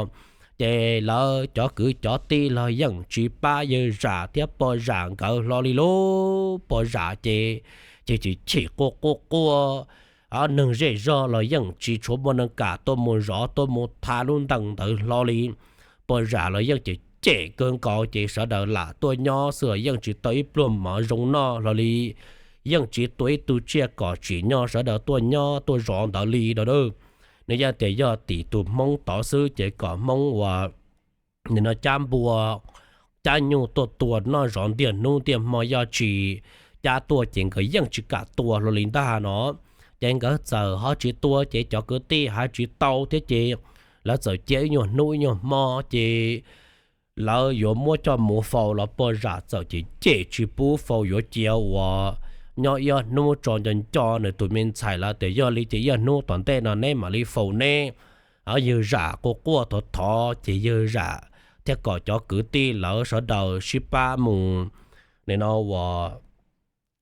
Ces lawv cov kwv cov tij los yeej tsis pab yawg zam thiab pog zam nkawd hlo li lauj. Pog zam ces chim chim quaj quaj quaj, neeg zej zog los yeej tsis tshuav muaj neeg kam tuaj mus zov tuaj mus tha lub ntees ntawd hlo li. Pog zam los yeej cem cem kawg nkaus ces sawv daws lam tuaj nyob xwb los yeej tsis tau ib pluag mov zoo noj hlo li. Yeej tsis tua ib tug tsiaj kom tsim nyog sawv daws tuaj nyob tuaj zov ntawd li no. Nws yeej tias yog tim tus Hmoob tod xwb ces kom Hmoob uas nim no cab npua cab nyuj tuaj tua noj zov ntiag hnub ntiag hmo yog tsis cab tuaj ces nkawd yeej tsis kam tua hlo li ntag no. Ces nkawd txawm ho tsis tua ces cov kwv tij hais tsis tau thiab ces lawv txawm cia ib nyuag hnub ib nyuag hmo ces lawv yuav muab coj mus faus los pog zam txawm cem cem tsis pub faus, yuav cia uas nyob ib ob hnub tso nco nco nws tus me ntxhais lawm tias yog li ces ib ob hnub tom ntej no neb mam li faus neb. Yawg zam quaj quaj thov thov ces yawg zam thiaj kom cov kwv tij lawv sawv daws sib pab mus, nim no uas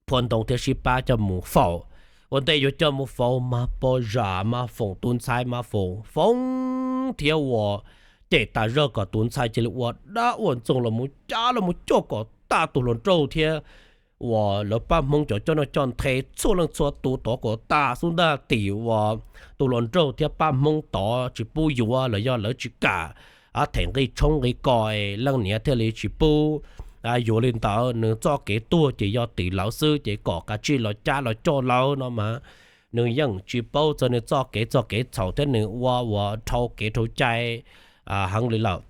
phua ntoo thiab sib pab coj mus faus. Ua ntej yuav coj mus faus mas pog zam mas foom tus ntxhais mas foom foob thiab uas cem tas zog kom tus ntxhais cia li ua dab ua ntxoog los mus cab los mus cuam kom tag tus hluas nraug thiab uas lawv pab Hmoob cov coj noj coj nthe txhua leej txhua tus tod kom tag xub ntiag tim uas tus hluas nraug thiab pab Hmoob tod tsis pub yuav los yog lawv tsis kam ob them nqi tshoob nqi kos leej niam thiaj li tsis pub. Yuav li ntawd nws txoj kev tuag ces yog tim lawv xwb, ces kom kav tsij los cab los coj lawv no mas nws yeej tsis paub txog nws txoj kev txog kev txhaum thiab nws ua ua dhau kev dhau cai heev li lawm.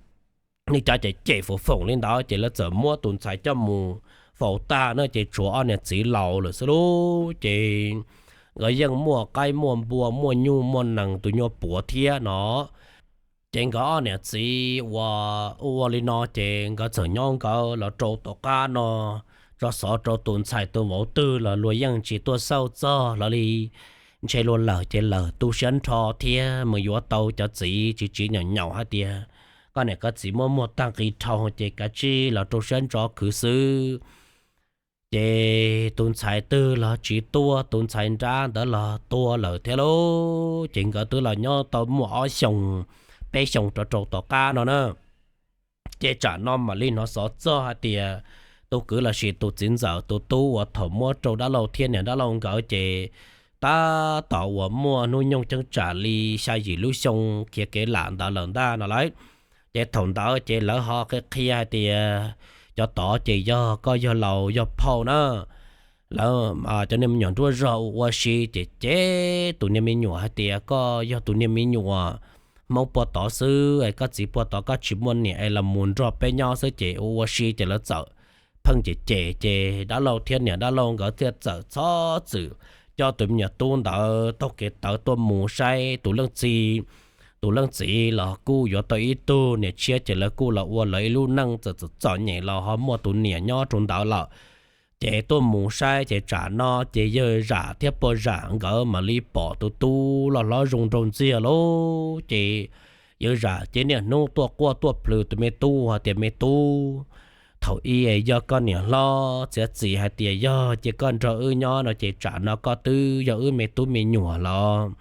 Li cas ces cem foom foom li ntawd ces lawv txawm muab tus ntxhais coj mus faus tag na, ces tshuav ob niam txiv laus lawm xwb lauj. Ces nkawd yeej muaj qaib muaj npua, muaj nyuj muaj nees, tus nyuag puav thiab no. Ces nkawd ob niam txiv ua ua li no ces nkawd txawm nyob nkawd los rau tom qab no, tso xov rau tus ntxhais tus vauv twg los luag yeej tsis tuaj xauj txog lawv li. Ntshe luag lawm ces lawm tu siab nrho thiab mus yuav tau cov txiv tsis tsis nyaum nyaum hais tias koj niam koj txiv muaj muaj tag nqi dhau ces kav tsij los rau siab ntso khwv xwb. Ces tus ntxhais twg los tsis tuaj, tus ntxhais nrab ntawd los tuag lawm thiab lauj. Ces nkawd twb los nyob tau muaj ob xyoos peb xyoos rov rau tom qab no na. Ces tsam no mam li hnov xov txog hais tias tus kwv lossis tus txiv ntxawm tus tub uas thaum muab rau dab laug thiab niam dab laug nkawd ces tab tom uas muaj hnub nyoog cheeb tsam li xya yim lub xyoo khiav kev lam ntawd lawm ntag no lauj. Ces thaum ntawd ces lawv ho qhia qhia hais tias cov tod ces yog koj yog laus yog phauj na. Lawv cov niag me nyuam nruab zog ua ua si ces cem tus niag me nyuam hais tias koj yog tus niag me nyuam Hmoob puag tod xwb, koj txiv puag tod, koj tsis muaj niam es los mus nrog peb nyob xwb. Ces ua ua si ces lawv txawm pheej cem cem ces dab laug thiab niam dab laug nkawd thiaj txawm txhob txwm coj tus me nyuam tub ntawd taug kev tawv tuaj mus saib tus leej txiv. Tus leej txiv los kuj yuav tau ib tug niam tshiab ces lawv kuj los ua lawv ib lub neej txawm txom txom nyem los ho muaj tus niam nyob rau ntawd lawm. Ces tuaj mus saib ces tsam no ces yawg zam thiab pog zam nkawd mam li pom tus tub loj hlob zoo nraug ntxiag lauj. Ces yawg zam ces niaj hnub tuaj quaj tuaj plhws tus me tub hais tias me tub, thaum ub yog koj niam hlob txiav txim hais tias yog ces koj nrog wb nyob no ces tsam no koj twb yog wb me tub me nyuam los.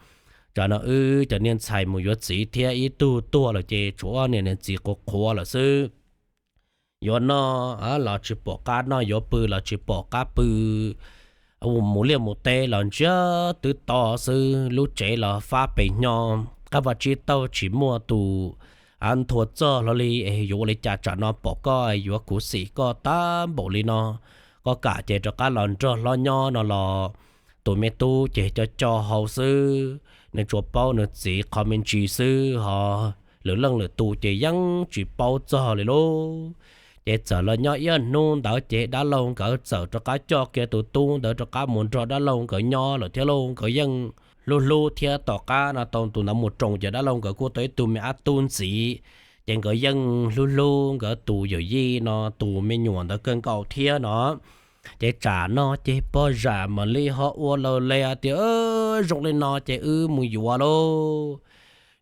Tsam no wb cov niag ntxhais mus yuav txiv thiab ib tug tuag lawm ces tshuav niam niam txiv qhuav qhuav lawm xwb. Yuav noj los tsis pom qab noj, yuav pw los tsis pom qab pw. Mus liaj mus teb los ntsiag twb to xwb, lub tsev los fab pes nyo, qab vaj tsib taug tsis muaj tus nthua txog hlo li. Es yuav ua li cas tsam no pom koj yuav khuv xim koj tag npaum li no? Koj kam ces rov qab los nrog hlob nyob no los tus me tub ces co co hau xwb, nws tsuas paub nws txiv qhov me ntsis xwb ho lwm leej lwm tus ces yeej tsis paub txog li lauj. Ces txawm los nyob ib hnub ntawd ces dab laug nkawd txawm rov qab coj kiag tus tub ntawd rov qab mus nrog dab laug nkawd nyob lawm thiab lauj. Nkawd yeej hlub hlub thiab tom qab no tau tus ntawd mus roos ces dab laug nkawd kuj tau ib tug me ab tub ntxiv. Ces nkawd yeej hlub hlub nkawd tus yawm yij no tus me nyuam ntawd kawg nkaus thiab no. Ces tsam no ces pog zam mam li ho ua laus le tias zoo li no ces wb mus yuav lauj.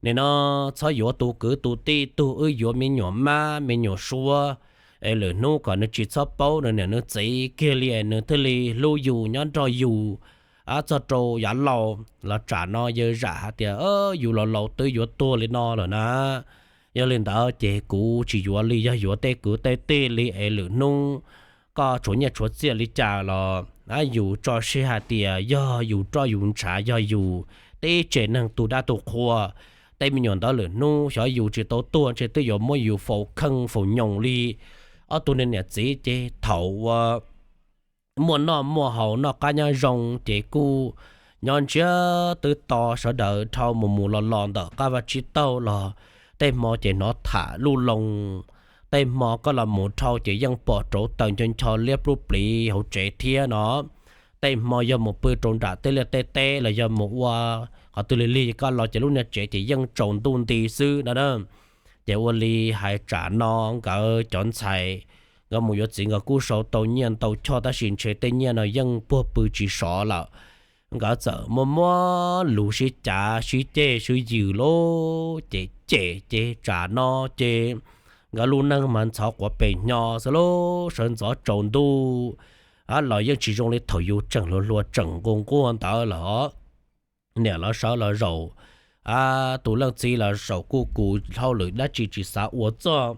Nim no txhob yuav tus kwv tus tij tug, wb yuav me nyuam mab me nyuam suab es lwm hnub kom nws tsis txhob paub nws niam nws txiv kiag li es nws thiaj li hlub yus nyob nrog yus txog rau yav laus los. Tsam no yawg zam hais tias yus laus laus twb yuav tuag li no lawm na. Yog li ntawd ces kuv tsis yuav li, yog yuav tej kwv tej tij li es lwm hnub koj tshuav nyiaj tshuav txiaj li cas los yus tso siab hais tias yog yus roj yus ntshav, yog yus tib tsev neeg tu dab tu qhua. Tej me nyuam ntawd lwm hnub xyov yus tsis tau tuag ntshe twb yuav muab yus faus kheej faus nyoos li. Ob tug niag niam txiv ces thaum uas muaj noj muaj haus noj qab nyob zoo ces kuj nyob ntsiag twb to, sawv daws dhau mus mus los los ntawm qab vaj tsib taug los tej hmo ces hnov tham luj loo, tej hmo koj los mus dhau ces yeej pom rauv taws ncho ncho liab plub pliv hauv tsev thiab no. Tej hmo yog mus pw rau nram tej liaj tej teb los yog mus ua qhov twg lig lig koj los ces lub niag tsev ces yeej tsaus ntuj nti xwb no na. Ces ua li hais tsam no nkawd cov ntxhais nkawd mus yuav txiv nkawd kuj sau tau nyiaj ntau choj tab sis ntshe tej nyiaj no yeej puag pw tsis sov lawm. Nkawd txawm muaj muab lus sib cav sib ceg sib yws lauj, ces cem ces tsam no ces nkawd lub neej mas ntxhov quav pes hnyo xwb lauj, sawv ntxov tsaus ntuj los yeej tsis zoo li thaum yus tseem hluas hluas tseem nquag nquag ntawd lawm. Niam los sawv los zaum, tus leej txiv los zaum kuj kuv hauj lwm dab tsi tsis xav ua txog.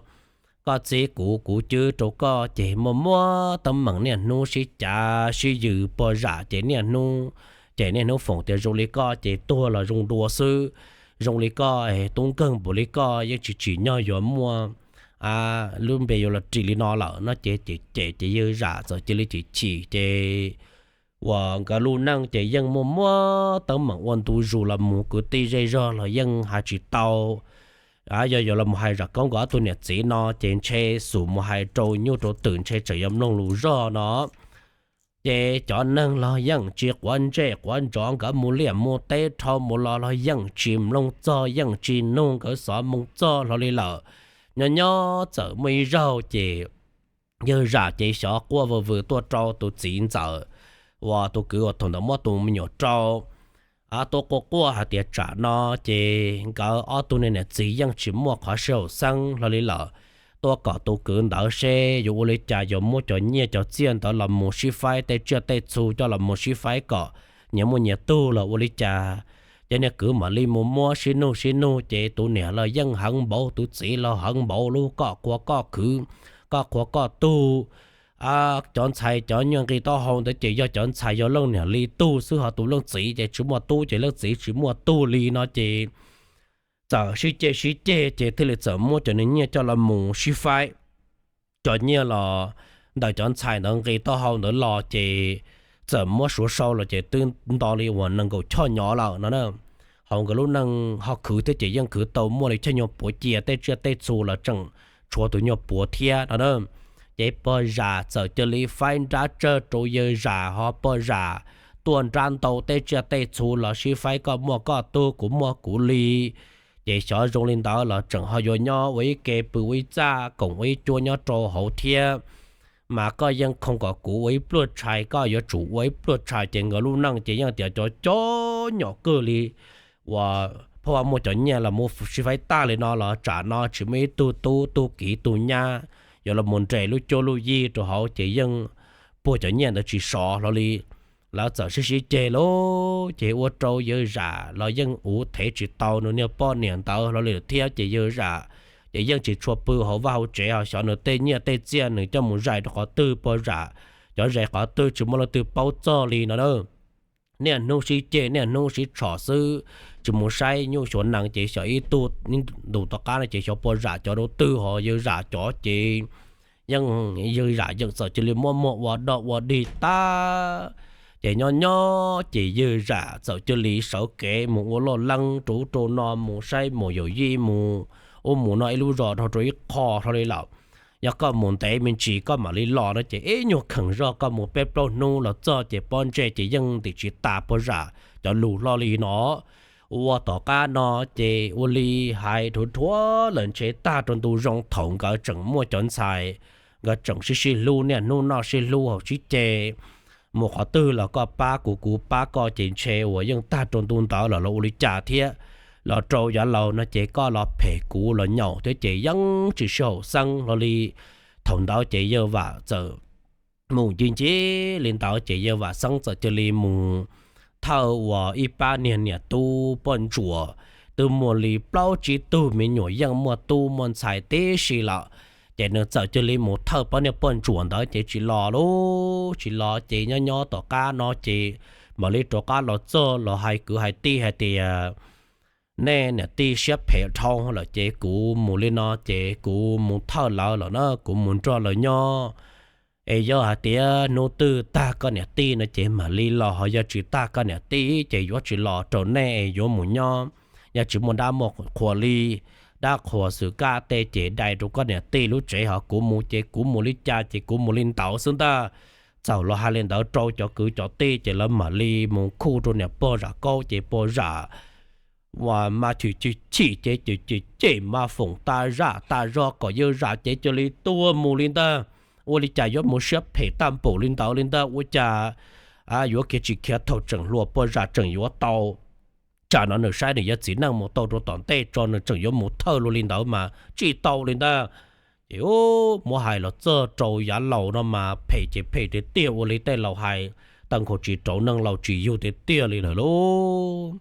Koj txib kuv, kuv cwb rau koj ces muaj muab teeb meem niaj hnub sib cav sib yws pog zam ces niaj hnub, ces niaj hnub foom tias zoo li koj ces tuag los zoo dua xwb. zoo li koj, tub nkeeg npaum li koj yeej tsis tsim nyog yuav muaj lub npe yuav los ris li no lawm no ces ces ces ces yawg zam txawm cia li chim chim ces uas nkawd lub neej ces yeej muaj muab teeb meem ua ntu zus los mus, kwv tij zej zog los yeej hais tsis tau. Yog yuav los mus hais zam koob nkawd ob tug niam txiv no ces ntshe xub mus hais rau nyuj rau twm ntshe tseem yuav mloog lus zog no. Ces cov neeg los yeej tsis quav ntsej quav ntsov, nkawd mus liaj mus teb dhau mus los los yeej tsis mloog txog, yeej tsis nug nkawd xov moo txog hlo li lawm. Nyob nyob txawm muaj ib zaug ces yawg zam ces xyov quaj vwm vwm tuaj rau tus txiv ntxawm uas tus kwv uas thaum ntawd muab tus me nyuam rau tuaj quaj quaj hais tias tsam no ces nkawd ob tug niam txiv yeej tsis muaj qhov sib haum xeeb hlo li lawm. Tuaj kom tus kwv ntawd seb yuav ua li cas yuav muab cov nyiaj cov txiaj ntawd los mus sib faib, tej tsiaj tej txhu coj los mus sib faib kom nyias muaj nyias tug los ua li cas. Ces niag kwv mam li mus muab sib nug sib nug ces tus niam los yeej heev npaum, tus txiv los heev npaum, lub koj qhua koj khwv, koj qhua koj tug. Cov ntxhais cov nyuag nqi taub hau ntawd ces yog cov ntxhais yog leej niam li tug xwb, ho tus leej txiv ces tsis muaj tub ces leej txiv tsis muaj tug li no ces txawm sib ceg sib ceg ces thiaj li txawm muab cov niag nyiaj coj los mus sib faib. Cov nyiaj los ntawm cov ntxhais ntawd nqi taub hau ntawd los ces txawm muab suav sau los ces twb nto li uas nees nkaum choj nyov lawm no. Hauv nkawd lub neej ho khwv thiab ces yeej khwv tau muaj li choj nyuag puav cia, tej tsiaj tej txhu los tseem tshuav tus nyuag puav thiab no. Ces pog zam txawm cia li faib nrab tsawg rau yawg zam, ho pog zam tuaj nrab ntau, tej tsiaj tej txhu los sib faib, koj muaj koj tug, kuv muaj kuv li. Ces xyov zoo li ntawd los tseem ho yuav nyob ua ib ke pw ua ib txaj koom ua ib cuab nyob rau hauv thiab. Mas koj yeej khoom kom kuv ua ib pluag tshais, koj yuav tsum ua ib pluag tshais, ces nkawd lub neej ces yeej tias cov cov nyom kawg li uas phauj muaj cov nyiaj los mus sib faib tag li no los tsam no tsis muaj ib tug tub tug kiv tug nyab yuav los mus nres lub cuab lub yig rau hauv ces yeej puag cov nyiaj ntawd tsis sov hlo li. Lawv txawm sib sib ceg lawm ces ua rau yawg zam los yeej uv thev tsis tau nws niag poj niam ntawd hlo li lawm thiab ces yawg zam ces yeej tsis tshua pw hauv vaj hauv tsev, ho xyov nws tej nyiaj tej txiaj nws coj mus zais rau qhov twg, pog zam cov zais qhov twg tsis muaj leej twg paub txog li no na. Niaj hnub sib ceg niaj hnub sib tshom xwb, tsis mus saib nyuj xyuas nees ces xyov ib tug ib ntus tom qab no ces xyov pog zam cov dua twg, ho yawg zam cov ces yeej yawg zam yeej txawm cia li muab muag ua dog ua dig tag. Ces nyob nyob ces yawg zam txawm cia li sawv kev mus ua loj leeb rau ub rau no, mus saib mus yaum yij mus ub mus no ib lub zos dhau rau ib qho hlo li lawm. Yog koj mus ntev me ntsis koj mam li los no ces ib nyuag kheem zog koj mus peb plaub hnub los txog ces pob ntseg ces yeej ntim tsis tas pog zam cov lus hlo li no. Ua tom qab no ces ua li hais dhuav dhuav lawm ntshe tag rau ntu zoo thaum nkawd tseem muaj cov ntxhais, nkawd tseem sib sib hlub niaj hnub noj sib hlub haus sib ce, mus qhov twg los koj pab kuv kuv pab koj ces ntshe uas yeej tag rau ntu ntawd los los ua li cas thiab. Los rau yav laus no ces koj los phem kuv los nyaum thiab ces yeej tsis sib haum xeeb hlo li. Thaum ntawd ces yawg vam txawm mus nci nci li ntawd ces yawg vam xeeb txawm cia li mus thawj uas ib pab niag niam tub poj ntsuam, twb muaj li plaub tsib tug me nyuam yeej muaj tub muaj ntxhais tib si lawm. Ces nws txawm cia li mus thawj pab niag poj ntsuam ntawd ces tsis los lauj, tsis los ces nyob nyob tom qab no ces mam li rov qab los txog los hais kwv hais tij hais tias nej niam tij siab phem dhau lawm ces kuv mus li no ces kuv mus thawj lawv lawm na, kuv mus nrog lawv nyob. Es yog hais tias hnub twg tag koj niam tij no ces mam li los, ho yog tsis tag koj niam tij ces yuav tsis los rau nej, yuav mus nyob. Yog tsis muaj dab muaj qhua li, dab qhuas xwm kaj tej ces dai rau koj niam tij lub tsev, ho kuv mus ces kuv mus li cas ces kuv mus li ntawd xwb ntag. Txawm los hais li ntawd rau cov kwv cov tij ces lawv mam li mus khuj rau niam pog zam kaub ces pog zam uas mas chim chim chim ces cem cem cem mas foom tas zam tas zog kom yawg zam ces cia li tuag mus li ntag. Ua li cas yuav mus siab phem tag npaum li ntawd li ntag, ua cas yuav khiav tsis khiav thaum tseem hluas pog zam tseem yuav tau. Tsam no nws saib nws yuav txiv neej mus tau rau tom ntej tso nws tseem yuav mus thawj luag li ntawd mas tsis tau li ntag. Ces muab hais los txog rau yav laus no mas phem ces phem tiag tiag, ua li tej laus hais, tawm nkaus tsis rauv neeg laus tsis yug tiag tiag li lawm lauj.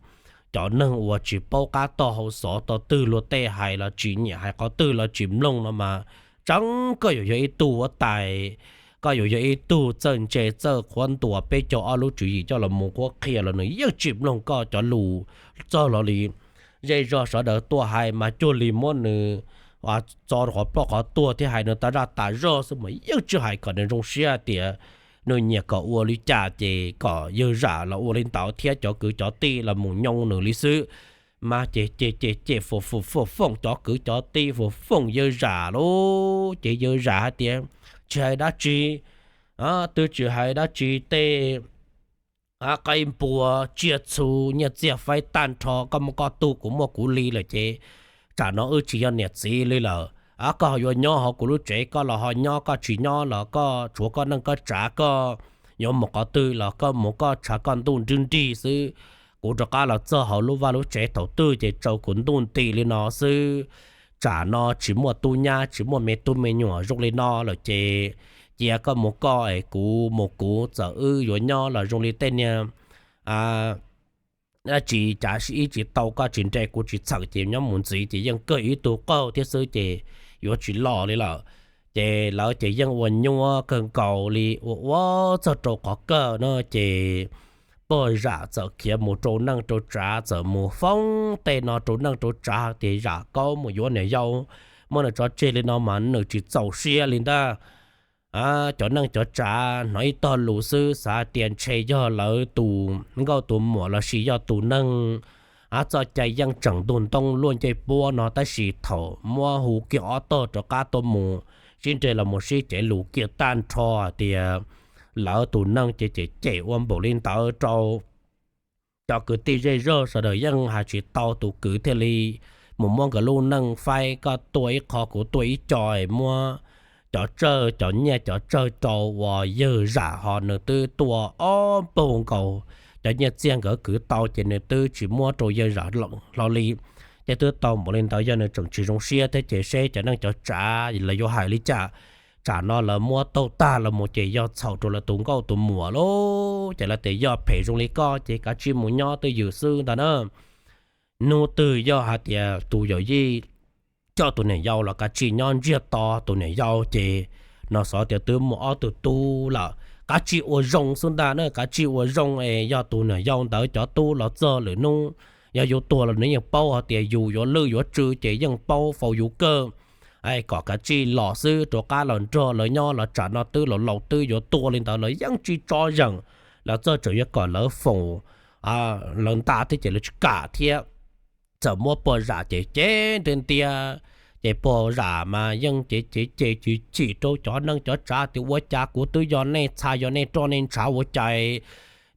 Cov neeg uas tsis paub qab toj hau xov, tog twg luag tej hais los tsis nyiam, hais qhov twg los tsis mloog no mas tseeb koj yuav yog ib tug huab tais, koj yuav yog ib tug txawj ntse txawj qhuab ntuas peb caug ob lub tswv yim coj los mus qhuab qhia los nws yeej tsis mloog koj cov lus txog hlo li. zej zog sawv daws tuaj hais mas cuag li muab nws txo rau qhov ploj qhov tuag thiab hais nws tas zaj tas zog xwb mas yeej tsis hais kom nws zoo siab tias nws nyiam kom ua li cas ces kom yawg zam los ua li ntawd thiab cov kwv cov tij los mus nyoo nws li xwb. Mas ces ces ces ces fum fum fum foom cov kwv cov tij, fum foom yawg zam lauj, ces yawg zam hais tias, tsis hais dab tsi, twb tsis hais dab tsi tej qaib npua tsiaj txhu nyiaj txiag faib tag nrho, koj muaj koj tug kuv muaj kuv li lawm ces tsam no wb tsis yog niam txiv li lawm. Koj ho yuav nyob hauv kuv lub tsev koj los ho nyob, koj tsis nyob los koj tshuav koj neej koj tsav, koj yuav mus qhov twg los koj mus, koj tshav koj ntuj nrwg nrig xwb. Kuv rov qab los txog hauv lub vaj lub tsev thaum twg ces tsau kuv ntuj nti li no xwb. Tsam no tsis muaj tub nyab tsis muaj me tub me nyuam zoo li no lawm ces cia koj mus koj es kuv mus kuv, txawm wb yuav nyob los zoo li tej niag dab tsi cav ib tsis tau, koj tsis nres kuv tsis txheem ces nyob mus ntxiv ces yeej kawg ib tug qaug thiab xwb ces yuav tsis los li lawm. Ces lawv ces yeej ua nyuaj kawg nkaus li, ua ua txog rau qhov kawg no ces pog zam txawm khiav mus rau neej rau tsav, txawm mus foob tej no rau neej rau tsav tias zam kaub mus yuav niam yau, muab nws tso tseg li no mas nws tsis txaus siab li ntag. Cov neej cov tsav hnov ib tog lus xwb xav tias ntshe yog lawv tus nkauj tus muam lossis yog tus neeg txoj cai yeej tseem ntug ntoo luaj ncej puab no, tab sis thaum muab hu kiag ob tog rov qab tuaj mus sib nres los mus sib cev lus kiag tag nrho tias lawv tus neeg ces cem cem ua npaum li ntawd rau cov kwv tij zej zog sawv daws yeej hais tsis tau tus kwv thiaj li mus muab nkawd lub neej faib, koj tua ib qho kuv tua ib co, muab cov tsawg cov nyiaj cov tsawg rau uas yawg zam ho nws twb tua ob npaug nkaus cov nyiaj txiag nkawd kwv tau ces nws twb tsis muab rau yawg zam hlo li. Ces twb tau npaum li ntawd yog nws tseem tsis zoo siab thiab ces seb cov neej cov tsav lawv yuav hais li cas. Tsam no lawv muab taug tag los mus ces yog txhaum rau lawv tus nkauj tus muam lauj, ces lawv tias yog phem zoo li koj ces kav tsij mus nyob twj ywm xwb ntag na. Hnub twg yog hais tias tus yawm yij coj tus niam yau los kav tsij nyob ntsiag to tus niam yau ces no xyov tias twb muaj ob tug tub lawm, kav tsij ua zoo xwb ntag na, kav tsij ua zoo es yog tus niam yau ntawd cov tub los txog lwm hnub yog yus tuag los nws yeej paub hais tias yus yuav lwj yuav tsw ces yeej paub faus yus kawg. Kom kav tsij los xwb, rov qab los nrog lawv nyob los tsam no twb laus laus twb yuav tuag li ntawd los yeej tsis tso zeem, los txog tseem yuav kom lawv foom lawv nta thiab ces lawv tsis kam thiab. Txawm muab pog zam ces cem ntiag ntiag, ces pog zam mas yeej cem cem cem chim chim rau cov neej cov tsav tias ua cas kuv twb yog nej txha yog nej roj nej ntshav ua cas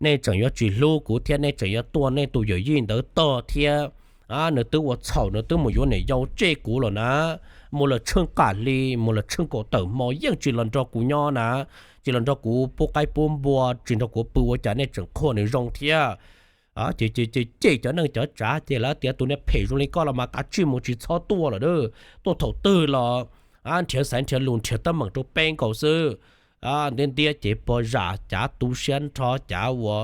nej tseem yuav tsis hlub kuv thiab nej tseem yuav tua nej tus yawm yij ntawd tog thiab. Nws twb ua txhaum, nws twb mus yuav niam yau tseg kuv lawm na, mus lawm tsheej qam hli mus lawm tsheej kaum tawm hmo yeej tsis los nrog kuv nyob na, tsis los nrog kuv pub qaib pub npua, tsis nrog kuv pw ua cas nej tseem qhuas nws zoo thiab. Ces ces cem cov neej cov tsav ces lawv tias tus niag phem zoo li koj los mas kav tsij mus tsis txhob tuaj lawm, tuaj thaum twg los nrhiav xaiv nrhiav lus nrhiav teeb meem rau peb nkaus xwb. Ntiag ntiag ces pog zam cav tu siab nrho cav ua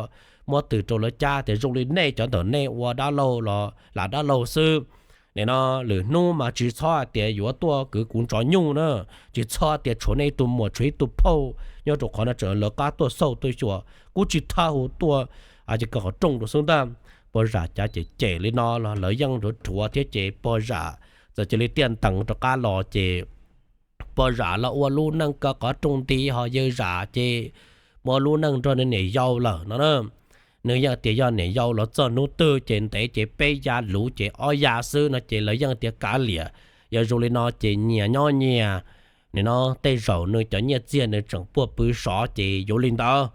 muab tws rau lawv cab tias zoo li nej cov ntawm nej ua dab laug los lam dab laug xwb. Nim no lwm hnub mas tsis txhob hais tias yuav tuaj kwv kuv ntxhov nyuj na, tsis txhob tias tshuav nej ib tug muam tshuav ib tug phauj nyob rau qhov no tseem lawv qab tuaj xauj tuaj xyuas, kuv tsis thab hu tuaj, ces kaw qhov rooj rau xwb ntag. Pog zam cav cem cem li no los lawv yeej rhuav rhuav thiab ces pog zam txawm cia li tiaj ntees rov qab los ces pog zam los ua lub neej kaw qhov rooj nti, ho yawg zam ces ua lub neej nrog nws niam yau lawm no na. Nws yeej tias yog niam yau los txog hnub twg ces ntev ces peb ya luv ces ob ya xwb no ces lawv yeej tias kav liam, yog zoo li no ces nyias nyob nyias. Nim no tej zaum nws cov nyiaj txiag nws tseem puag pw sov ces yuav li ntawd.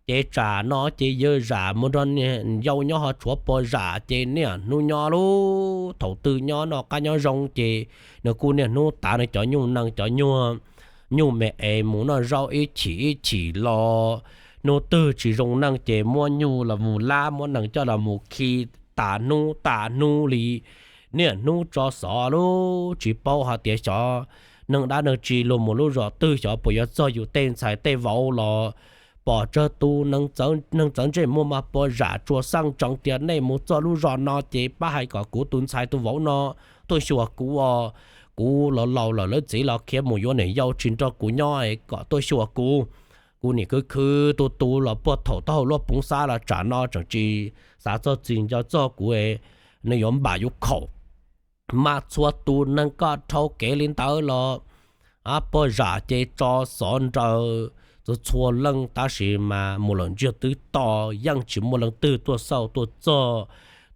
Ces tsam no ces yawg zam mus nrog niam yau nyob ho tshuav pog zam ces niaj hnub nyob lub thaum twg nyob noj qab nyob zoo ces nws kuj niaj hnub tav nws cov nyuj nees cov nyuag nyuj me es mus noj zaub ib chim ib chim los, hnub twg tsis zoo neej ces muab nyuj los mus lab muab nees coj los mus khi tas hnub tas hnub li. Niaj hnub tso xov lub tsis paub hais tias xyov neeg dab neeg tsi luag mus lub zos twg, xyov puas yuav txog yus tej ntxhais tej vauv los pom tsawg tus neeg txawv ntsej muag mas pog zam tsuas xaj ntsoov tias nej mus txog lub zos no ces pab hais kom kuv tus ntxhais tus vauv no tuaj xyuas kuv os. Kuv los laus lawm, lawv txiv los khiav mus yuav niam yau tsis nrog kuv nyob kom tuaj xyuas kuv. Kuv nim khwv khwv tu tu los puag thaum taub hau luaj poov xab los tsam no tseem tsis xav txog txim nco txog kuv. nws yuav npam yuav khaum. Mas txhua tus neeg koj dhau kev li ntawd los, pog zam ces tso xov nraws txhua txhua leej, tab sis mas mus lawm ntsiag twb to, yeej tsis muaj leej twg tuaj xauj tuaj txog.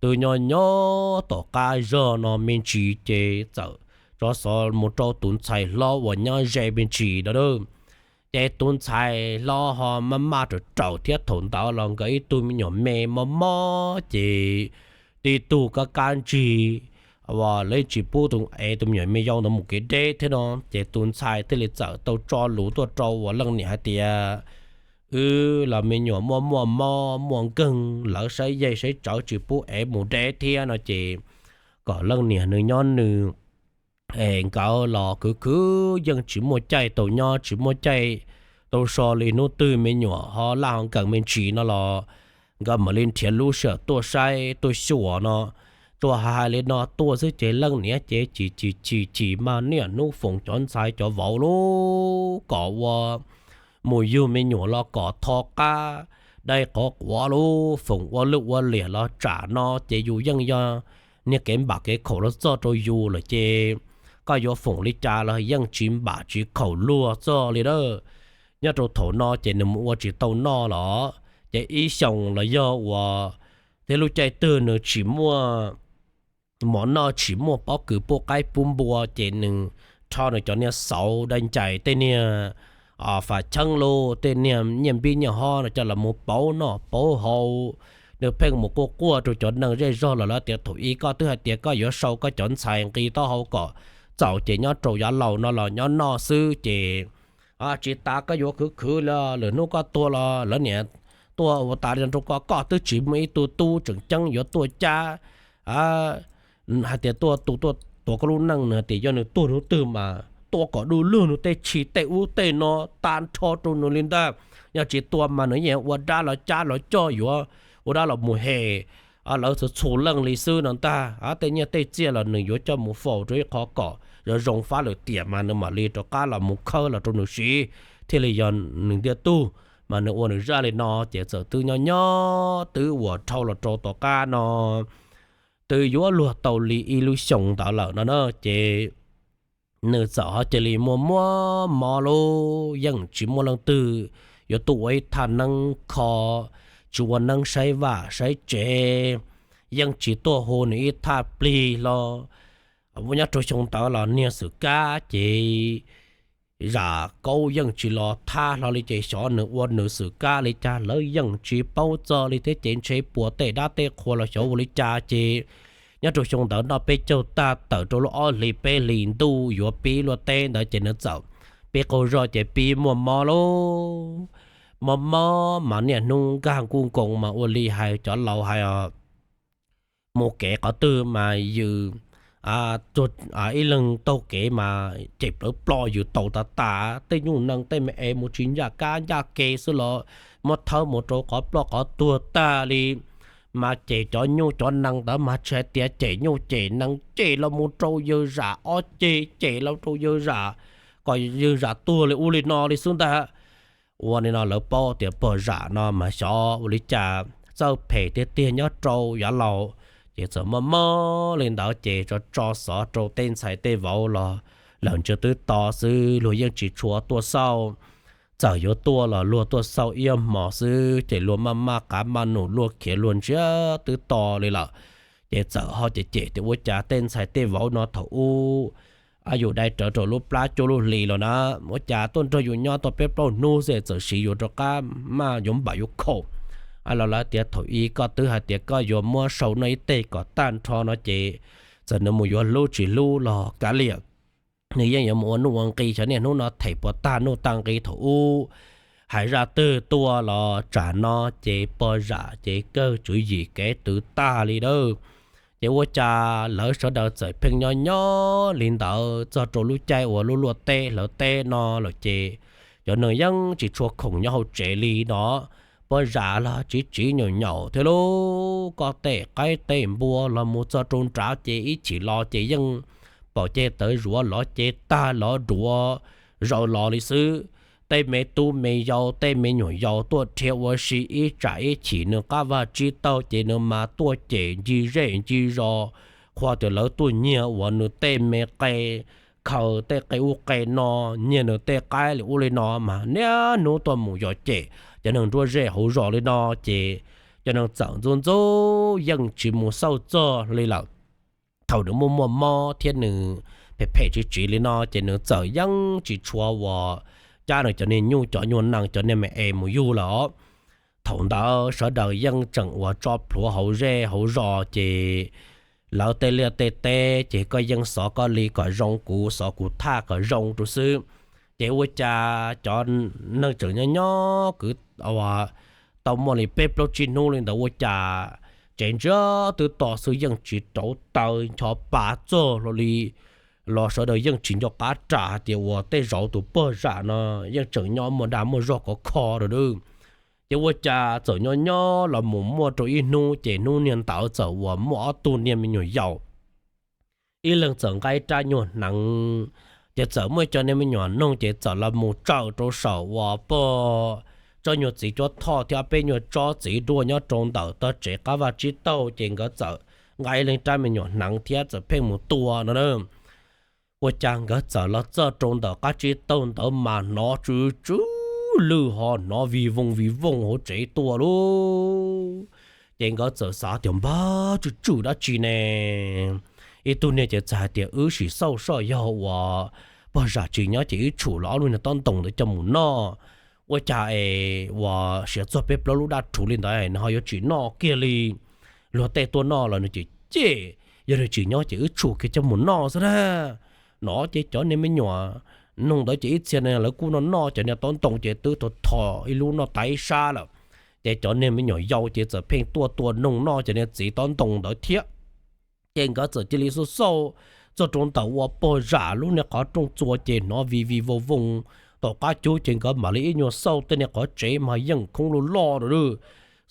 Twb nyob nyob tom qab zog no me ntsis ces txawm tso xov mus rau tus ntxhais hlob uas nyob ze me ntsis no. Ces tus ntxhais hlob ho maj maj raws raum thiab, thaum ntawd los nkawd ib tug me nyuam me mob mob ces tib tug kab kab ntsig, uas lawv tsis pub tus, es tus me nyuam me yau ntawd mus kev deb thiab no. Ces tus ntxhais thiaj li txawm tau tso lus tuaj rau uas leej niam hais tias, wb los me nyuam muaj muaj mob muaj nkeeg, lawv saib yej saib tsawv tsis pub es mus deb thiab no ces kom leej niam nws nyob nws es nkawd los khwv khwv yeej tsis muaj caij tau nyob tsis muaj caij tau so li. Hnub twg me nyuam ho laj ho nkees me ntsis no los nkawd mam li nrhiav lub sij hawm tuaj saib tuaj xyuas no. Tsuas hais li no tuaj xwb ces leej niam ces chim chim chim chim mas niaj hnub foom cov ntxhais cov vauv lub kom ua mus yug me nyuam los kom tho qab dai qov quav lub foom ua lwj ua liam los tsam no ces yus yeej yog niag kev npam kev khaum los txog rau yus lawm ces koj yuav foom li cas los yeej tsis npam tsis khaum luag txog li a. Nyob rau thaum no ces nws mus ua tsis tau noj los ces ib xyoos los yog uas thiab lub caij twg nws tsis muaj mov noj tsis muaj pob kws pub qaib pub npua ces nws rho nws cov niag xauv dai ncaim tej niag fam cheeb los tej niag nyiaj npib nyiaj hob no coj los mus pauv noj pauv haus. Nws pheej mus quaj quaj rau cov neeg zej zog los lawv tias thaum ub koj twb hais tias koj yuav sau koj cov ntxhais nqi taub hau kom txaus ces nyob rau yav laus no los nyob noj xwb ces tsis tas koj yuav khwv khwv los lwm hnub koj tuag los lawv niam tuaj ua tas li no rau koj, koj twb tsis muaj ib tug tub tseem ceeb yuav tuaj cab hais tias tuaj tu tuaj tuav koj lub neej. Nws hais tias yog nws tuag hnub twg mas tua kom du lug nws tej tshis tej ub tej no tag nrho rau nws li ntag. Yog tsis tua mas nws yeej ua dab los cab los coj yuav ua dab los mus hem lawv txhua txhua leej li xwb no ntag. Tej nyiaj tej txiaj los nws yuav coj mus faus rau ib qho kom zoo zoo fab lwm tiam mas nws mam li rov qab los mus khawb los rau nws siv thiaj li yog nws ntiag tug. Mas nws ua nws zaj li no ces txawm twb nyob nyob twb uas dhau los rau tom qab no twb yuav luag tau li ib lub xyoos ntawd lawm no na ces nws txawm ho cia li muaj muaj mob lub yeej tsis muaj leej twg yuav tuaj ua ib thaj neeb kho, tsis ua neeb saib vaj saib tsev, yeej tsis tuaj hu nws ib thaj plig los. Nyob rau xyoo ntawd los niag xwm kab ces zam kaub yeej tsis los thab hlo li ces xyov nws ua nws xwm kab li cas lawv yeej tsis paub txog li thiab ces ntshe puas tej dab tej qhua los xyov ua li cas ces nyob rau xyoo ntawd noj peb caug tag tawm rau lub ob hlis peb hlis ntuj yuav pib luaj teb ntawd ces nws txawm pib qaug zog ces pib muaj mob lub mob mob mas niaj hnub nkag nkuj nkoos mas ua li hais cov laus hais os, mus kev qhov twg mas yws ib leeg taug kev mas cem plawv ploj yws taus tas tas tej nyuj nees tej me es mus tsis ncaj kab ncaj ke xwb los muab thawb mus rau qhov ploj qhov tuag tag li. Mas cem cov nyuj cov nees ntawd mas tsis hais tias cem nyuj cem nees, cem los mus rau yawg zam ob ceg, cem los rau yawg zam kom yawg zam tuag li ub li no li xwb ntag. Ua li no lawv paub tias pog zam no mas xyov ua li cas txawj phem tiag tiag nyob rau yav laus. Ces txawm mob mob li ntawd ces tso tso xov rau tej ntxhais tej vauv los lawm ntsiag twb to xwb luag yeej tsis tshua tuaj xauj. Txawm yuav tuaj los luag tuaj xauj ib hmos xwb ces luag maj maj qav maj num luag khiav luag ntsiag twb to li lawm. Ces txawm ho cem cem tias ua cas tej ntxhais tej vauv no thaum ub yus dai rawv rau lub plab cuaj lub hlis los na, ua cas tuaj nrog yus nyob tau peb plaub hnub xwb txawm siv yus rov qab maj yuav npam yuav khaum los lawv tias thaum ub koj twb hais tias koj yuav muab sau noj ib teg kom tag nrho no ces txawm nws mus yuav hlub tsis hlub los kav liam, nws yeej yuav mus ua nuj ua nqi xyov niaj hnub no them puas tag nuj tag nqi thaum ub. Hais zaj twg tuaj los tsam no ces pog zam ces kawg tswv yim kev twv tag li dawb. Ces ua cas lawv sawv daws txawm pheej nyob nyob li ntawd txog rau lub caij uas lub luaj teb hlawv teb no lawm ces cov neeg yeej tsis tshua khoom nyob hauv tsev li no. Pog zam los tsiv tsiv nyaum nyaum thiab lub koj tej qaib tej npua los mus txog rau nrad ces ib chim los ces yeej pom ceg tawv zuav lov ceg tag lov duav zaws los li xwb. tej me tub me yau, tej me nyuam yaus tuaj rhiav ua si ib tsam ib chim nws qab vaj tsib taug ces nws mas tuaj cem ncig zej ncig zos, qhuas tias lawv tuaj nyiag uas nws tej me qe, khaws tej qe ub qe no, nyiag nws tej qaib li ub li no mas niaj hnub tuaj mus yos cem cov neeg nruab zej hauv zos li no ces cov neeg txawm ntxub ntxub yeej tsis mus xauj txog li lawm. Thaum nws muaj muaj mob thiab nws phem phem tsis tsiv li no ces nws txawm yeej tsis tshua uas cab nws cov niag nyuj cov nyuag nees cov niag me es mus yug lawm. Thaum ntawd sawv daws yeej tseem uas tso plhuav hauv zej hauv zos ces lawv tej liaj tej teb ces koj yeej xov koj li kom zoo, kuv xov kuv thaj kom zoo rau xwb. Ces ua cas cov neeg tseem nyob nyob kwv tau muaj li peb plaub tsib hnub li ntawd ua cas tsev ntsiag twb to xwb yeej tsis rauv taws ncho pa txog hlo li, los sawv daws yeej tsis nco qab ras hais tias uas tej zaum tus pog zam no yeej tseem nyob muaj dag muaj zog khov kho lawm. Ces ua cas txawm nyob nyob los mus muaj rau ib hnub ces hnub niag ntawd txawm uas muaj ob tug niag me nyuam yaus ib leeg txawm nqa rab nyuag hneev, ces txawm muaj cov niag me nyuam noog ces txawm los mus tsaws rau saum uas pog tsob nyuag txiv cuab thoj thiab peb nyuag tsob txiv duaj nyob rau ntawm tog tsev qab vaj tsib taug ces nkawd txawm nqa ib leeg rab me nyuam hneev thiab txawm pheej mus tua no na. Ua cas nkawd txawm los txog rau ntawm qab tsib taug ntawd mas hnov tsw tsw lwj ho hnov vij vooj vij vooj hauv tsev tuaj lauj. Ces nkawd txawm xav tias npab tsw tsw dab tsi ne. Ib tug niag ces txawm hais tias wb sim xauj soj yog uas pog zam tsis nyob ces wb tshum los ob lub niag tob ntoo ntawd coj mus noj. Ua cas es uas siav txog peb plaub lub dab rhuv li ntawd nws ho yuav tsis noj kiag li. Luag tej tuaj noj los nws ces cem, yog nws tsis nyob ces wb tshum kiag coj mus noj xwb na. No ces cov niag me nyuam noog ntawd ces ib txhia lawv kuj noj noj cov niag tob ntoo ces twb tho tho ib lub noj tas ib sab lawm. Ces cov niag me nyuam yaus ces txawm pheej tuaj tua noog noj cov niag txiv tob ntoo ntawd thiab. Ces nkawd txawm cia li xauj xauj txog rau ntawm uas pog zam lub niag qhov rooj txua ces hnov vij vij vooj vooj tom qab cub ces nkawd mam li ib nyuag xauj tej niag qhov tsev mas yeej khoob loj loj lawm.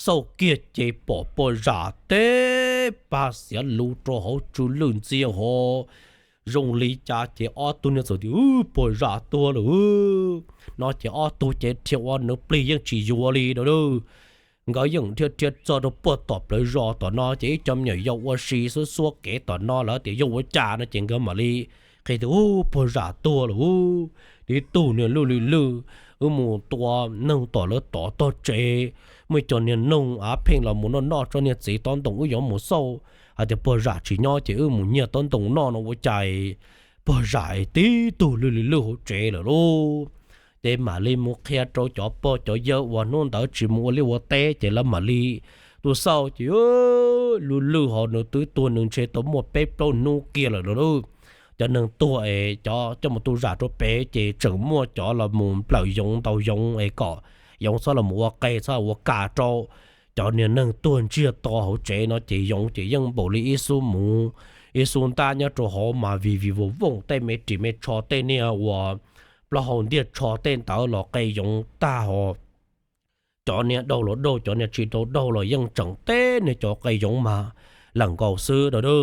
Xauj kiag ces pom pog zam teb pag xiav lus rau hauv tsw lwj ntxiag ho zoo li cas ces ob tug niag txawm tias pog zam tuag lawm. No ces ob tug ces rhia ua nws plig yeej tsis yuav li lawm. Nkawd yeej rhia rhia txog rau puag tom plawv zos tom no ces ib co me nyuam yaus ua si xub xuab kev tom no lawv tias yog ua cas no ces nkawd mam li qhia tias pog zam tuag lawm. Tib tug niag lwj lwj lwj, wb mus tua noog tom lawv tod tog tsev, muaj ib co niag noog av pheej los mus noj noj tsob niag txiv tob ntoo wb yuav mus xauj hais tias pog zam tsis nyob ces wb mus nyiag tob ntoo noj no ua cas pog zam tib tug lwj lwj lwj hauv tsev lawm lauj. Ces mam li mus qhia rau cov pog cov yawg uas hnub ntawd tsis mus ua liaj ua teb ces lawv mam li tuaj xauj ces lwj lwj ho nws twb tuag nws ntshe tau muaj peb plaub hnub kiag lawm lauj. Cov neeg tuag es cov coj mus tu zam rau pem ces tseem muaj cov los mus nplawm yoov ntaus yoov es kom yoov txhob los mus ua qe txhob ua kam rau cov niag neeg tuag ntsiag to hauv tsev no ces yoov ces yeej npaum li ib xub muv ib xub ntab nyob rau hauv mas vij vij vooj vooj tej me ris me tsho tej niag uas plaub hau ntiag tsho tej ntawd los qe yoov tag ho. Cov niag daug los daug, cov niag tsis daug daug los yeej tseem teb niag cov qe yoov mas lawm nkaus xwb a.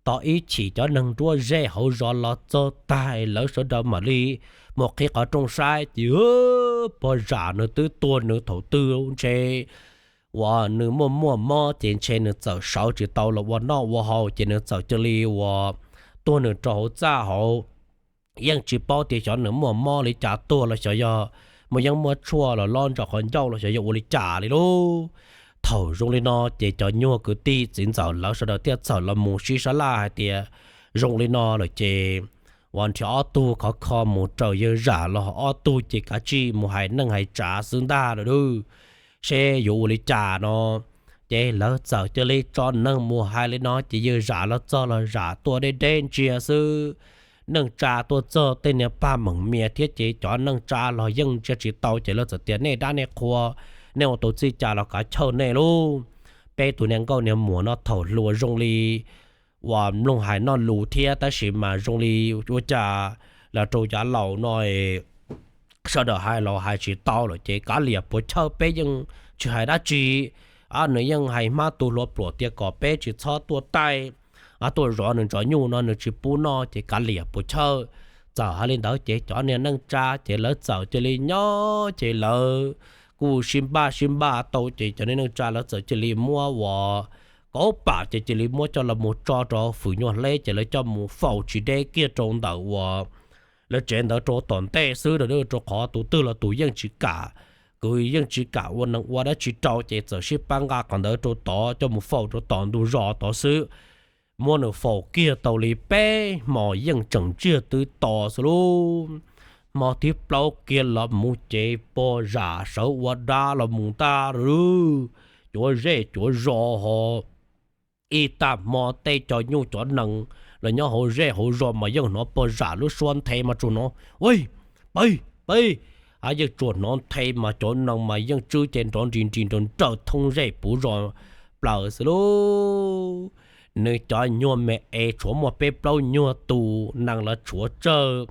Tau ib chim cov neeg nruab zej hauv zos los txog tag lawv sawv daws mam li mus qhib qhov rooj saib ces pog zam nws twb tuag nws thaum twg ntshe uas nws muaj muaj mob ces ntshe nws txawm sawv tsis tau los ua noj ua haus ces nws txawm cia li uas tuag nws rau hauv txaj hauv. Yeej tsis paub tias xyov nws muaj mob li cas tuag los xyov yog muaj yeeb muaj tshuaj los lob ntsaum qhov ncauj los xyov yog ua li cas li lauj. Thaum zoo li no ces cov nyuag kwv tij txiv ntxawm lawv sawv daws thiaj txawm los mus sib sab laj hais tias zoo li no lawm ces uas nrhiav ob tug khov kho mus raws yawg zam los ob tug ces kav tsij mus hais neej hais tsav xwb ntag lawm lauj. Seb yuav ua li cas no. Ces lawv txawm cia li tso neeg mus hais li no ces yawg zam los txog los zam tuaj deb deb ntsia xwb. Neej tsa tuaj txog tej niag pag meem mias thiab ces cov neej tsa los yeej ntsia tsis tau ces lawv txawm tias nej dab nej qhua, nej ua tau txij cas los kav chawj nej lauj. Peb tus niag nkauj niag muam no thaum hluas zoo li uas mloog hais noj lus thiab tab sis mas zoo li ua cas los rau yav laus no sawv daws hais los hais tsis tau lawm ces kav liam puas chawj peb yeej tsis hais dab tsi. Nws yeej hais hmab tu hlua pluam tias kom peb tsis txhob tuaj taij tuaj zov nws ntsos nyuj no nws tsis pub noj ces kav liam puas chawj. Txawm hais li ntawd ces cov niag neej tsa ces lawv txawm cia li nyob ces lawv kuj sib npaj sib npaj tau ces cov niag neej tsa lawv txawm cia li muab uas kaub pam ces cia li muab coj los mus tso rau fwm nyuag hleb ces lawv coj mus faus tsis deb kiag rau ntawm uas lawv tsev ntawd rau tom ntej xwb, rau qhov tus twg los tus yeej tsis kam, kuv yeej tsis kam ua neeg ua dab tsi rau ces txawm sib pab nqa qhov ntawd rau tod coj mus faus rau tom ntug zos tod xwb. Muab nws faus kiag tau li peb hmos yeej tseem ntsiag twb to xwb lauj. Hmo thib plaub kiag los mus ces pog zam sawv ua dab los mus ntag lauj. Cuav zej cuav zos ho ib tag hmo tej cov nyuj cov nees los nyob hauv zej hauv zos mas yeej hnov pog zam lub suab nthe mas tsuas hnov, ua, peb, peb, a yeej tsuas hnov nthe mas cov nees mas yeej tswb ces nrov nris nris nrov nrawj thoob zej puv zos plaws xwb lauj. Nws cov nyuag me es tshuav muaj peb plaub nyuag tus nees los tshuav tsawg,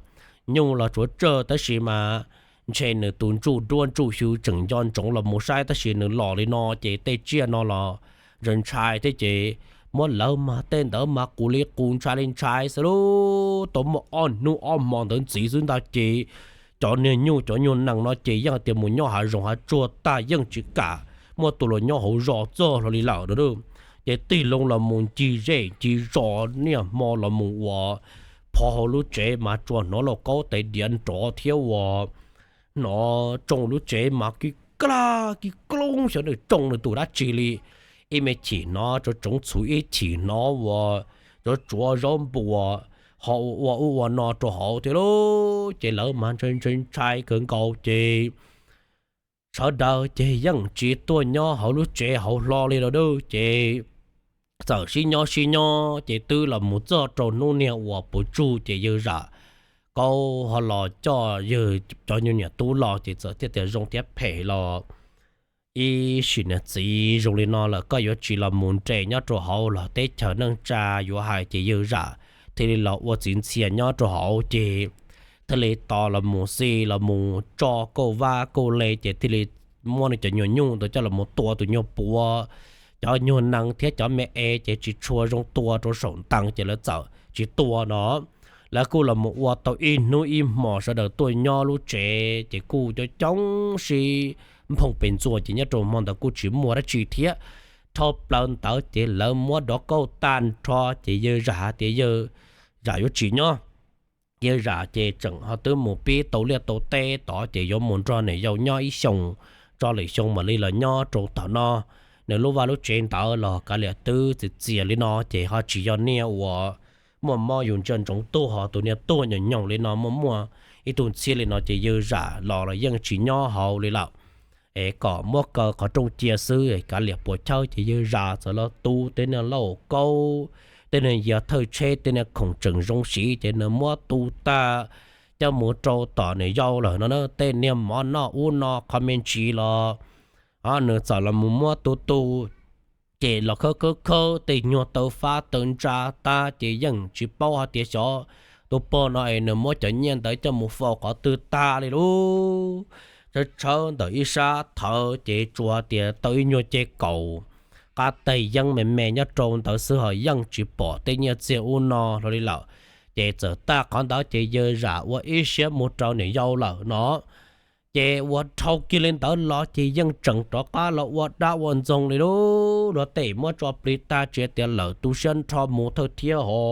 nyuj los tshuav tsawg tab sis mas ntshe nws tus ntsuj duab ntsuj xyu tseem nco ntsoov los mus saib tab sis nws los li no ces tej tsiaj no los ntshai ntshai thiab ces muab lawv mas tej ntawd mas qus li qus ntshai li ntshai xwb lauj. Tau muaj ob hnub ob hmo ntawd ntxiv xwb ntag ces cov niag nyuj cov nyuag nees no ces yeej tias mus nyob hav zoov hav tsuag tag yeej tsis kam muaj tus los nyob hauv zos txog hlo li lawm. Ces tig loo los mus ncig zej ncig zos niaj hmo los mus ua phov hauv lub tsev mas tsuas hnov lauj kaub tes diav nrov thiab ua hnov tsoo lub tsev mas kib kab kib koob xyov nws tsoo nws tus dab tsi li. Ib me chim hnov tsoov txhuv ib chim hnov ua tsuav tsuav zaub npua ho ua ua ub ua no rau hauv thiab lauj. Ces lawv mas ntshai ntshai ntshai kawg nkaus ces sawv daws ces yeej tsis tuaj nyob hauv lub tsev hauv hlo li lawm ces txawm sib nyob sib nyob ces twb los mus txog rau hnub niag uas puv tsug ces yawg zam kaub ho los coj yawg cov nyuag niam tub los ces txawm thiaj tias zoo thiab phem los ib sim niag txiv zoo li no lawm koj yuav tsis los mus nres nyob rau hauv los teb chaws neej tsa yuav hais ces yawg zam thiaj li los ua txiv ntxhias nyob rau hauv ces thiaj li tos los mus xi los mus tso kauj vab kauj le ces thiaj li muab nws cov nyuag nyuj ntawd coj los mus tua tus nyuag puav, cov nyuag nees thiab cov me es ces tsis tshua zoo tua rau saum ntees ces lawv txawm tsis tua no. Lawv kuj los mus ua tau ib hnub ib hmos sawv daws tuaj nyob lub tsev ces kuj coob coob sib nphoo pes ntxuas ces nyob rau hmo ntawd kuj tsis muaj dab tsi thiab. Dhau plaws ntawd ces lawv muab dov kauj tag nrho ces yawg zam hais tias yawg zam yuav tsis nyob. Yawg zam ces tseem ho twb mus pib tau liaj tau teb tod ces yuav mus nrog niam yau nyob ib xyoos tso lwm xyoo mam li los nyob rau tom no. Nws lub vaj lub tsev ntawd los kav liam twb txias txias li no ces ho tsis yog niag uas muaj mob yus ntsia ntsoov tuag ho tus niag tuag nyoos nyoos li no muaj muaj ib tug ntxhiab li no ces yawg zam los los yeej tsis nyob hauv li lawm. Es kom muab kaw qhov rooj cia xwb kav liam puas chawb ces yawg zam txawm los tu tej niag lauj kaub, tej niag yias thawj tsheb, tej niag khoom tseem zoo siv ces nws muab tu tag coj mus rau tom niam yau lawm no na. Tej niag mov noj ub no qho me ntsis los nws txawm los mus muab tu tu ces los khawb khawb khawb tej nyuag taw fab taw ntsa tag ces yeej tsis paub hais tias xyov tus pog no es nws muab cov nyiaj ntawd coj mus faus qhov twg tag li lauj. Tshawb tshawb ntawm ib sab thawv ces tsuas hais tias tau ib nyuag ce kaus qab tais yeeb me me nyob rau ntawd xwb ho yeej tsis pom tej nyiaj txiag ub no hlo li lawm. Ces txawm tag qhov ntawd ces yawg zam ua ib siab mus rau niam yau lawm no. Ces ua dhau kiag li ntawd los ces yeej tseem rov qab los ua dab ua ntxoog li lauj. Luag tej muab tso plig tag tsis tias lawm tu siab nrho mus thawj thiab ho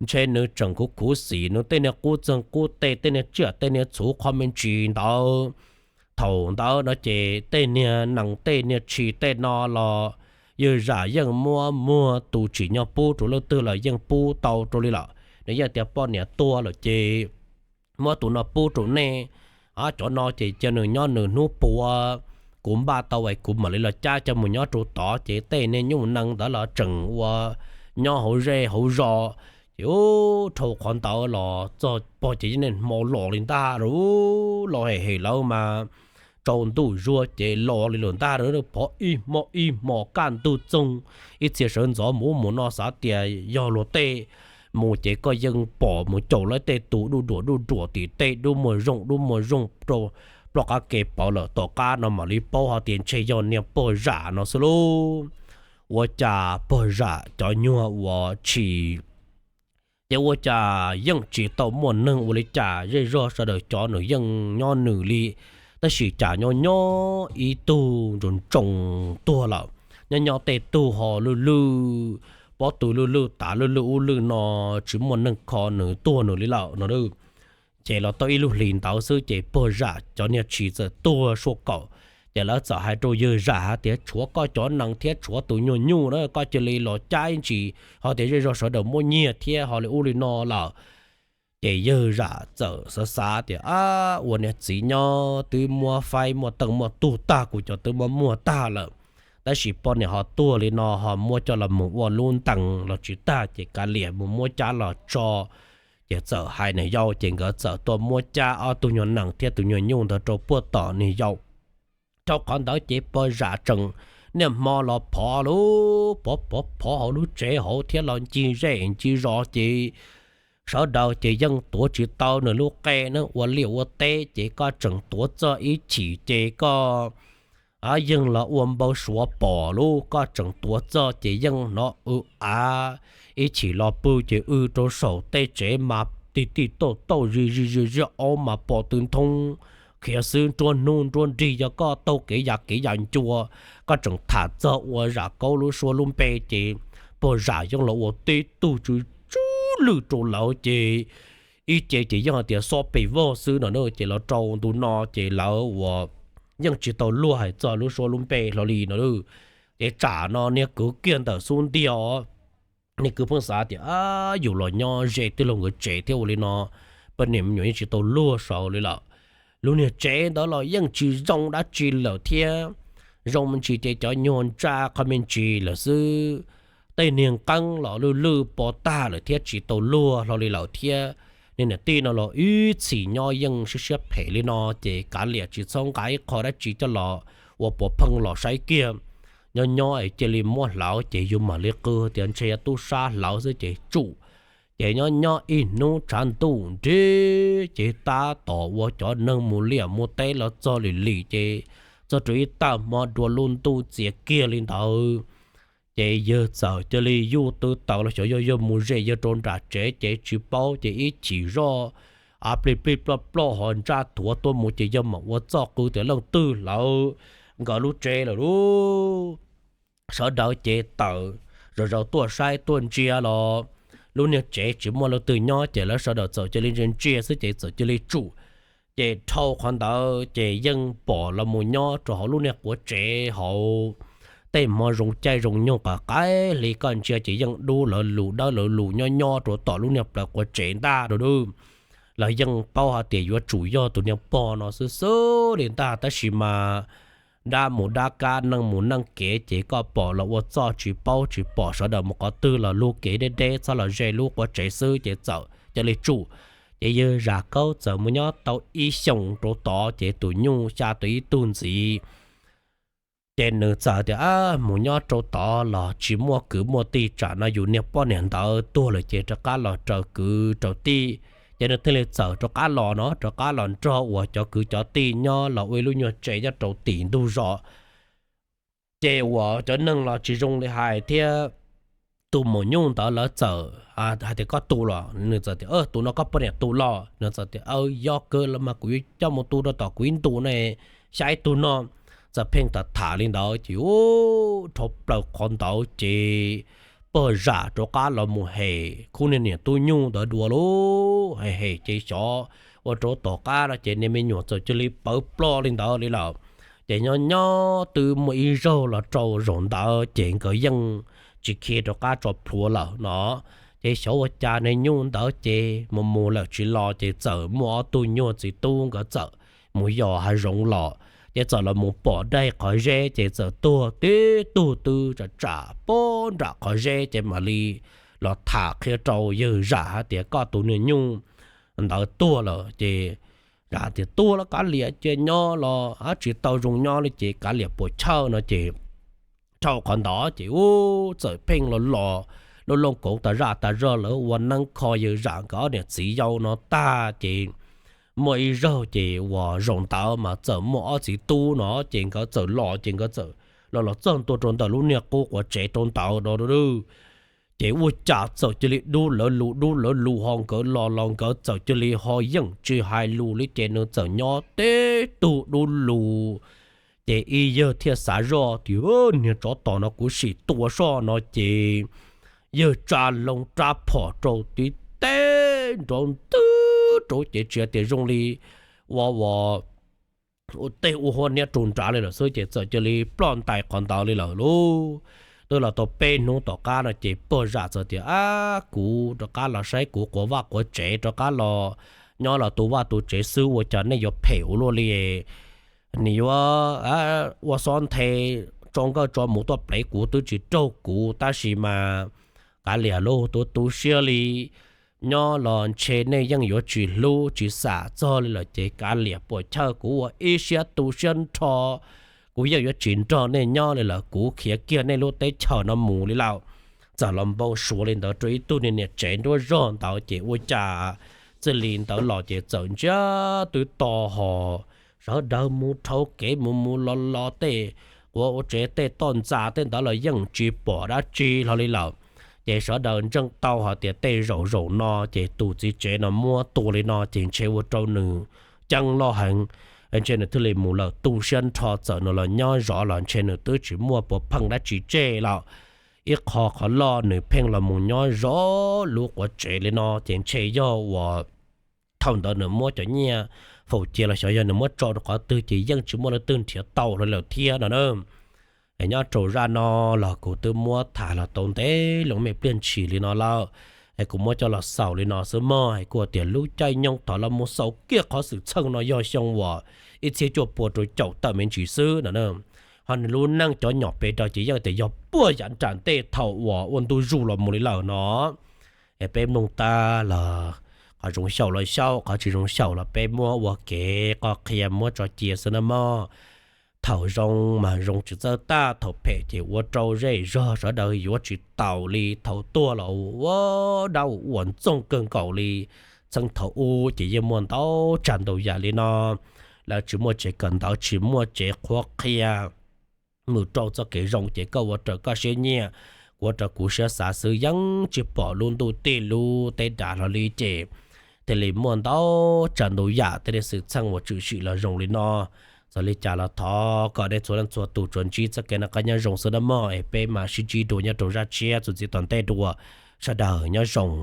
ntshe nws tseem khuv khuv xim nws tej niag qub txeeg qub teg tej niag tsiaj tej niag txhuv qho me ntsis ntawd. Thaum ntawd no ces tej niag nees tej niag tshis tej no los yawg zam yeej muab muag tus tsim nyog pub rau leej twg los yeej pub tau rau li lawm. Nws yeej tias poj niam tuag lawm ces muab tus no pub rau nej, cov no ces cia nws nyob nws hnub puav, kuv npaj tau es kuv mam li los cab coj mus nyob rau tod. Ces tej niag nyuj nees ntawd los tseem ua nyob hauv zej hauv zos. Ces ub dhau qhov ntawd los txog pog ces yeej niaj hmo los li ntag lauj, los hem hem lawv mas tsaus ntuj zuag ces los li lawm ntag lauj. Phov ib hmo ib hmos kaj ntug txoog, ib txhia sawv ntxov mus ub mus no xav tias yog luag tej mus ces koj yeej pom mus caum lawv tej tus duj duam duj duam tim tej dub muag zooj dub muag zooj rau ploj qab ke pov lawm. Tom qab no mam li paub hais tias ntshe yog niag pog zam no xwb lauj. Ua cas pog zam cov nyuag uas tshis Ces ua cas yeej tsis tau muaj neeg ua li cas, zej zog sawv daws cov nws yeej nyob nws li, tab sis cas nyob nyob ib tug ntsoos ntsoos tuag lawm, nyob nyob tej tug ho lwj lwj, pob tw lwj lwj, tav lwj lwj ub lwj no, tsis muaj neeg kho nws tuag nws li lawm no. Ces los tau ib lub hlis ntawd xwb ces pog zam cov niag tshis txawm tuag suaj kaum. Ces lawv txawm hais rau yawg zam hais tias, tshuav koj cov nees thiab tshuav tus nyuag nyuj na, koj cia li los cab ib ntsis, ho tias zej zog sawv daws muab nyiag thiab ho li ub li no lawm. Ces yawg zam txawm xav xav tias, ab, ua niag txiv nyob twb muab faib muaj teej muaj tug tag, kuv cov twb muab muag tag lawm, tab sis poj niam ho tuag li no ho muab coj los mus ua lub ntees los tsis tag, ces kav liam mus muab cab los tso. Ces txawm hais niam yau, ces nkawd txawm tuaj muab cab ob tug nyuag nees thiab tus nyuag nyuj ntawd rau puag tom niam yau. Rau qhov ntawd ces pog zam tseem niaj hmo los phov lub, phov phov phov hauv lub tsev hauv thiab los ncig zej ncig zos ces sawv daws ces yeej tuav tsis tau nws lub qe na, ua liaj ua teb ces koj tseem tuav txog ib chim ces koj yeej los ua npau suav pom lub, koj tseem tuav txog ces yeej hnov w av, ib chim los pw ces w rau saum tej tsev mas tij tij tauj tauj zig zig zig zig, aub mas pom tw nthoob khiav xwb, nruab hnub nruab nrig, yog koj taug kev yam kev yam ncua, koj tseem tham txog ua zam kaub lub suab lub npe ces pog zam yeej los ua tib tug tsw tsw lwj rau lawv ces ib ce ces yeej hais tias xob pes vog xwb no na. Ces los rau ntu no ces lawv uas yeej tsis tau luag hais txog lub suab lub npe hlo li no. Ces tsam no niag kwv kiag ntawm xub ntiag os, niag kwv pheej xav tias, yus los nyob ze tij laug nkawd tsev thiab ua li no, poj niam me nyuam yeej tsis tau luag saud li lawm. Lub niag tsev ntawd los yeej tsis zoo dab tsi lawm thiab, zoo me ntsis ces cov nyuag ntsa qhov me ntsis lawm xwb. Tej niag nqeeb los lwj lwj pov tag lawm thiab tsis tau luag hlo li lawm thiab. Niag niam tij no los ib txhis nyob yeej siab siab phem li no ces kav liam tsis txhob nqa ib qho dab tsi coj los ua puav pheej los saib kiag. Nyob nyob es cia li muab hlawv ces yus mam li qw tias ntshe yog tub sab hlawv xwb ces tsum. Ces nyob nyob ib hnub tshav ntuj nrig ces tab tom ua cov neeg mus liaj mus teb los txog lim lim ces txog rau ib tag hmo dua lub ntuj txias kiag li ntawd, ces yawg txawm cia li yuj tw taws los xyov yog yawg mus ze yawg rau nram tsev ces tsis paub ces ib chim zoj av plig plig ploj ploj ho ntsaj thuav tuaj mus ces yawg mam ua txoj qw tias leej twg hlawv nkawd lub tsev lawm lauj. Sawv daws ces tawm zaus zaus tuaj saib tuaj ntsia los lub niag tsev tsis muaj leej twg nyob ces lawv sawv daws txawm cia li ntsia ntsia xwb ces txawm cia li tsum. Ces dhau qhov ntawd ces yeej pom los mus nyob rau hauv lub niag quav tsev hauv tej hmo zoo caij zoo nyoog qas qaib hli koj ntsia ces yeej dub lawv lus dawb lawv lus nyob nyob rau tom lub niag plawv quav tsev ntag lauj. Lawv yeej paub hais tias yuav tsum yog tus niag pog no xwb xwb li ntag tab sis mas dab mus dab kab neej mus neej kev ces koj pom los ua txoj tsis paub tsis pom sawv daws mus qhov twg los lug kev deb deb txhob los ze lub quav tsev xwb ces txawm cia li tsum. Ces yawg zam kaub txawm mus nyob tau ib xyoos rau tod ces tus nyuj xya tus ib tug ntxiv. Ces nws txawm tias mus nyob rau tod los tsis muaj kwv muaj tij tsam no yus niag poj niam ntawd tuag lawm ces rov qab los raws kwv raws tij. Ces nws thiaj li txawm rov qab los no rov qab los nrog uas cov kwv cov tij nyob los ua ib lub nyuag tsev nyob rau tim ntug zos. Ces uas cov neeg los tsis zoo li hais thiab tus maum nyuj ntawd lawv txawm hais tias koj tu los? Nws txawm tias tus no koj poj niam tu los? Nws txawm tias yog kawg los mas kuv yuav coj mus tu rau tom kuv ib ntus ne, xya ib tug no. Txawm pheej tham tham li ntawd ces ub dhau plaws qhov ntawd ces pog zam rov qab los mus hem khub niag niam tub nyuj ntawd dua lauj. Hem hem ces xyov ua rau tom qab no ces niag me nyuam txawm cia li pawv ploj li ntawd li lawm. Ces nyob nyob twb muaj ib zaug los rau zaum ntawd ces nkawd yeej tsis khi rov qab tso plhuav lawm no. Ces xyov ua cas niag nyuj ntawd ces mus mus lawm tsis los ces txawm muaj ob tug nyuag txiv tub nkawd txawm mus yos hav zoov los ces txawm los mus pom dai qhov zeb ces txawm tuag tib tug twb tsam tsam pob nram qhov zeb ces mam li los tham qhia rau yawg zam hais tias koj tus niag nyuj ntawd tuag lawm ces zam tias tuag los kav liam cia nyob los tsis tau zoo nyob li ces kav liam puas chawj no ces dhau qhov ntawd ces ub txawm pheej los los lub looj kauv tas zaj tas zog lawv ua neeb kho yawg zam nkawd ob niam txiv yau no tag ces muaj ib zaug ces uas zaum ntawd mas txawm muaj ob txiv tub no ces nkawd txawm los ces nkawd txawm los los txog ntua rau ntawm lub niag qub quav tsev rau ntawd no. Ces ua cas txawm cia li dub lawv lus dub lawv lus ho nkawd los los nkawd txawm cia li ho yeej tsis hais lus li ces nws txawm nyob teb tug dub lus. Ces ib yawg thiaj xav zoj tias, Niag tsov tom no kuv sim tua soj no ces yawg tsa loo rab phom rau tib teb nrov ntwg rau ces tsis tias zoo li ua ua tej ua huab niab rau nrad li lawm xwb ces txawm cia li ploj ntais qhov ntawd li lawm lauj. Twb los tau peb hnub tom qab no ces pog zam txawm tias, Ab, kuv rov qab los saib kuv quav vaj quav tsev rov qab los nyob los tu vaj tu tsev xwb ua cas nej yuav phem ua luaj li. Nws yuav ua xob nthe tso nkawj tso mus tuaj plev kuv twb tsis raug kuv tab sis mas kav liam lauj, tu tu siab li nyob los ntshe nej yeej yuav tsis hlub tsis xam txog li lawm ces kav liam puas chawj kuv ua ib siab tu siab nrho, kuv yeej yuav tsis nrog nej nyob li lawm, kuv khiav kiag nej lub teb chaws no mus li lawm. Txawm los npau suav li ntawd rau ib tug niag niam tsev nruab zog ntawd ces ua cas txij li ntawd los ces txawm ntsiag twb to ho sawv daws mus dhau kev mus mus los los tej quav ua tsev tej toj ntxas tej ntawd los yeej tsis pom dab tsi hlo li lawm. Ces sawv daws ntseeg tau hais tias tej zaum zaum no ces tus txiv tsev no muab tua li no ces ntshe ua rau nws ceeb loj heev, ntshe nws thiaj li mus lawm tu siab nrho txawm nws los nyob zov los ntshe nws twb tsis muaj puas pheej dab tsi tseg lawm. Ib qho qhov loj nws pheej los mus nyob zov lub quav tsev li no ces ntshe yog uas thaum ntawd nws muab cov nyiaj faus cia los xyov yog nws muab tso rau qhov twg ces yeej tsis muaj leej twg nrhiav tau hlo lawm thiab no na. Es nyob rau zaj no los kuv twb muab tham los tau ntev loo me pliag ntshis li no lawm, es kuv muab coj los xaus li no xwb mog. Es kuj tias lub caij nyoog thaum los mus xaus kiag qhov xwm txheej no yog xyoo uas ib txhiab cuaj pua rau caum tawm me ntsis xwb no na. Ho nws lub neej cov nyom pes daws ces yeej tias yog puag yav nram ntej thaum uas ua ntu zus los mus li lawm no. Es peb mloog tag los qhov zoo xyaum los xyaum, qhov tsis zoo xyaum los peb muab ua kev qoj qhia muab tso cia xwb na mog. Thaum zoo mas zoo tsis txawj tag, thaum phem ces ua rau zej zog sawv daws yuav tsis taus li, thaum tuag los ua dab ua ntxoog kawg nkaus li. Txheej thaum ub ces yeej muaj ntau tsav ntau yam li no, lawv tsis muaj tsev kawm ntawv tsis muaj tsev qhuab qhia, mus rau txoj kev zoo ces koj ua raws koj siab nyiam, kuv ua raws kuv siab xav xwb yeej tsis pom lub ntuj tij lub teb dav hlo li ces thiaj li muaj ntau tsav ntau yam tej xwm txheej uas tshwm sim los zoo li no. Txawm li cas los thov kom nej txhua leej txhua tus tsuas ntsib txoj kev noj qab nyob zoo xwb na mog, es peb mam sib ntsib dua nyob rau zaj tshiab txuas ntxiv tom ntej dua. Sawv daws nyob zoo.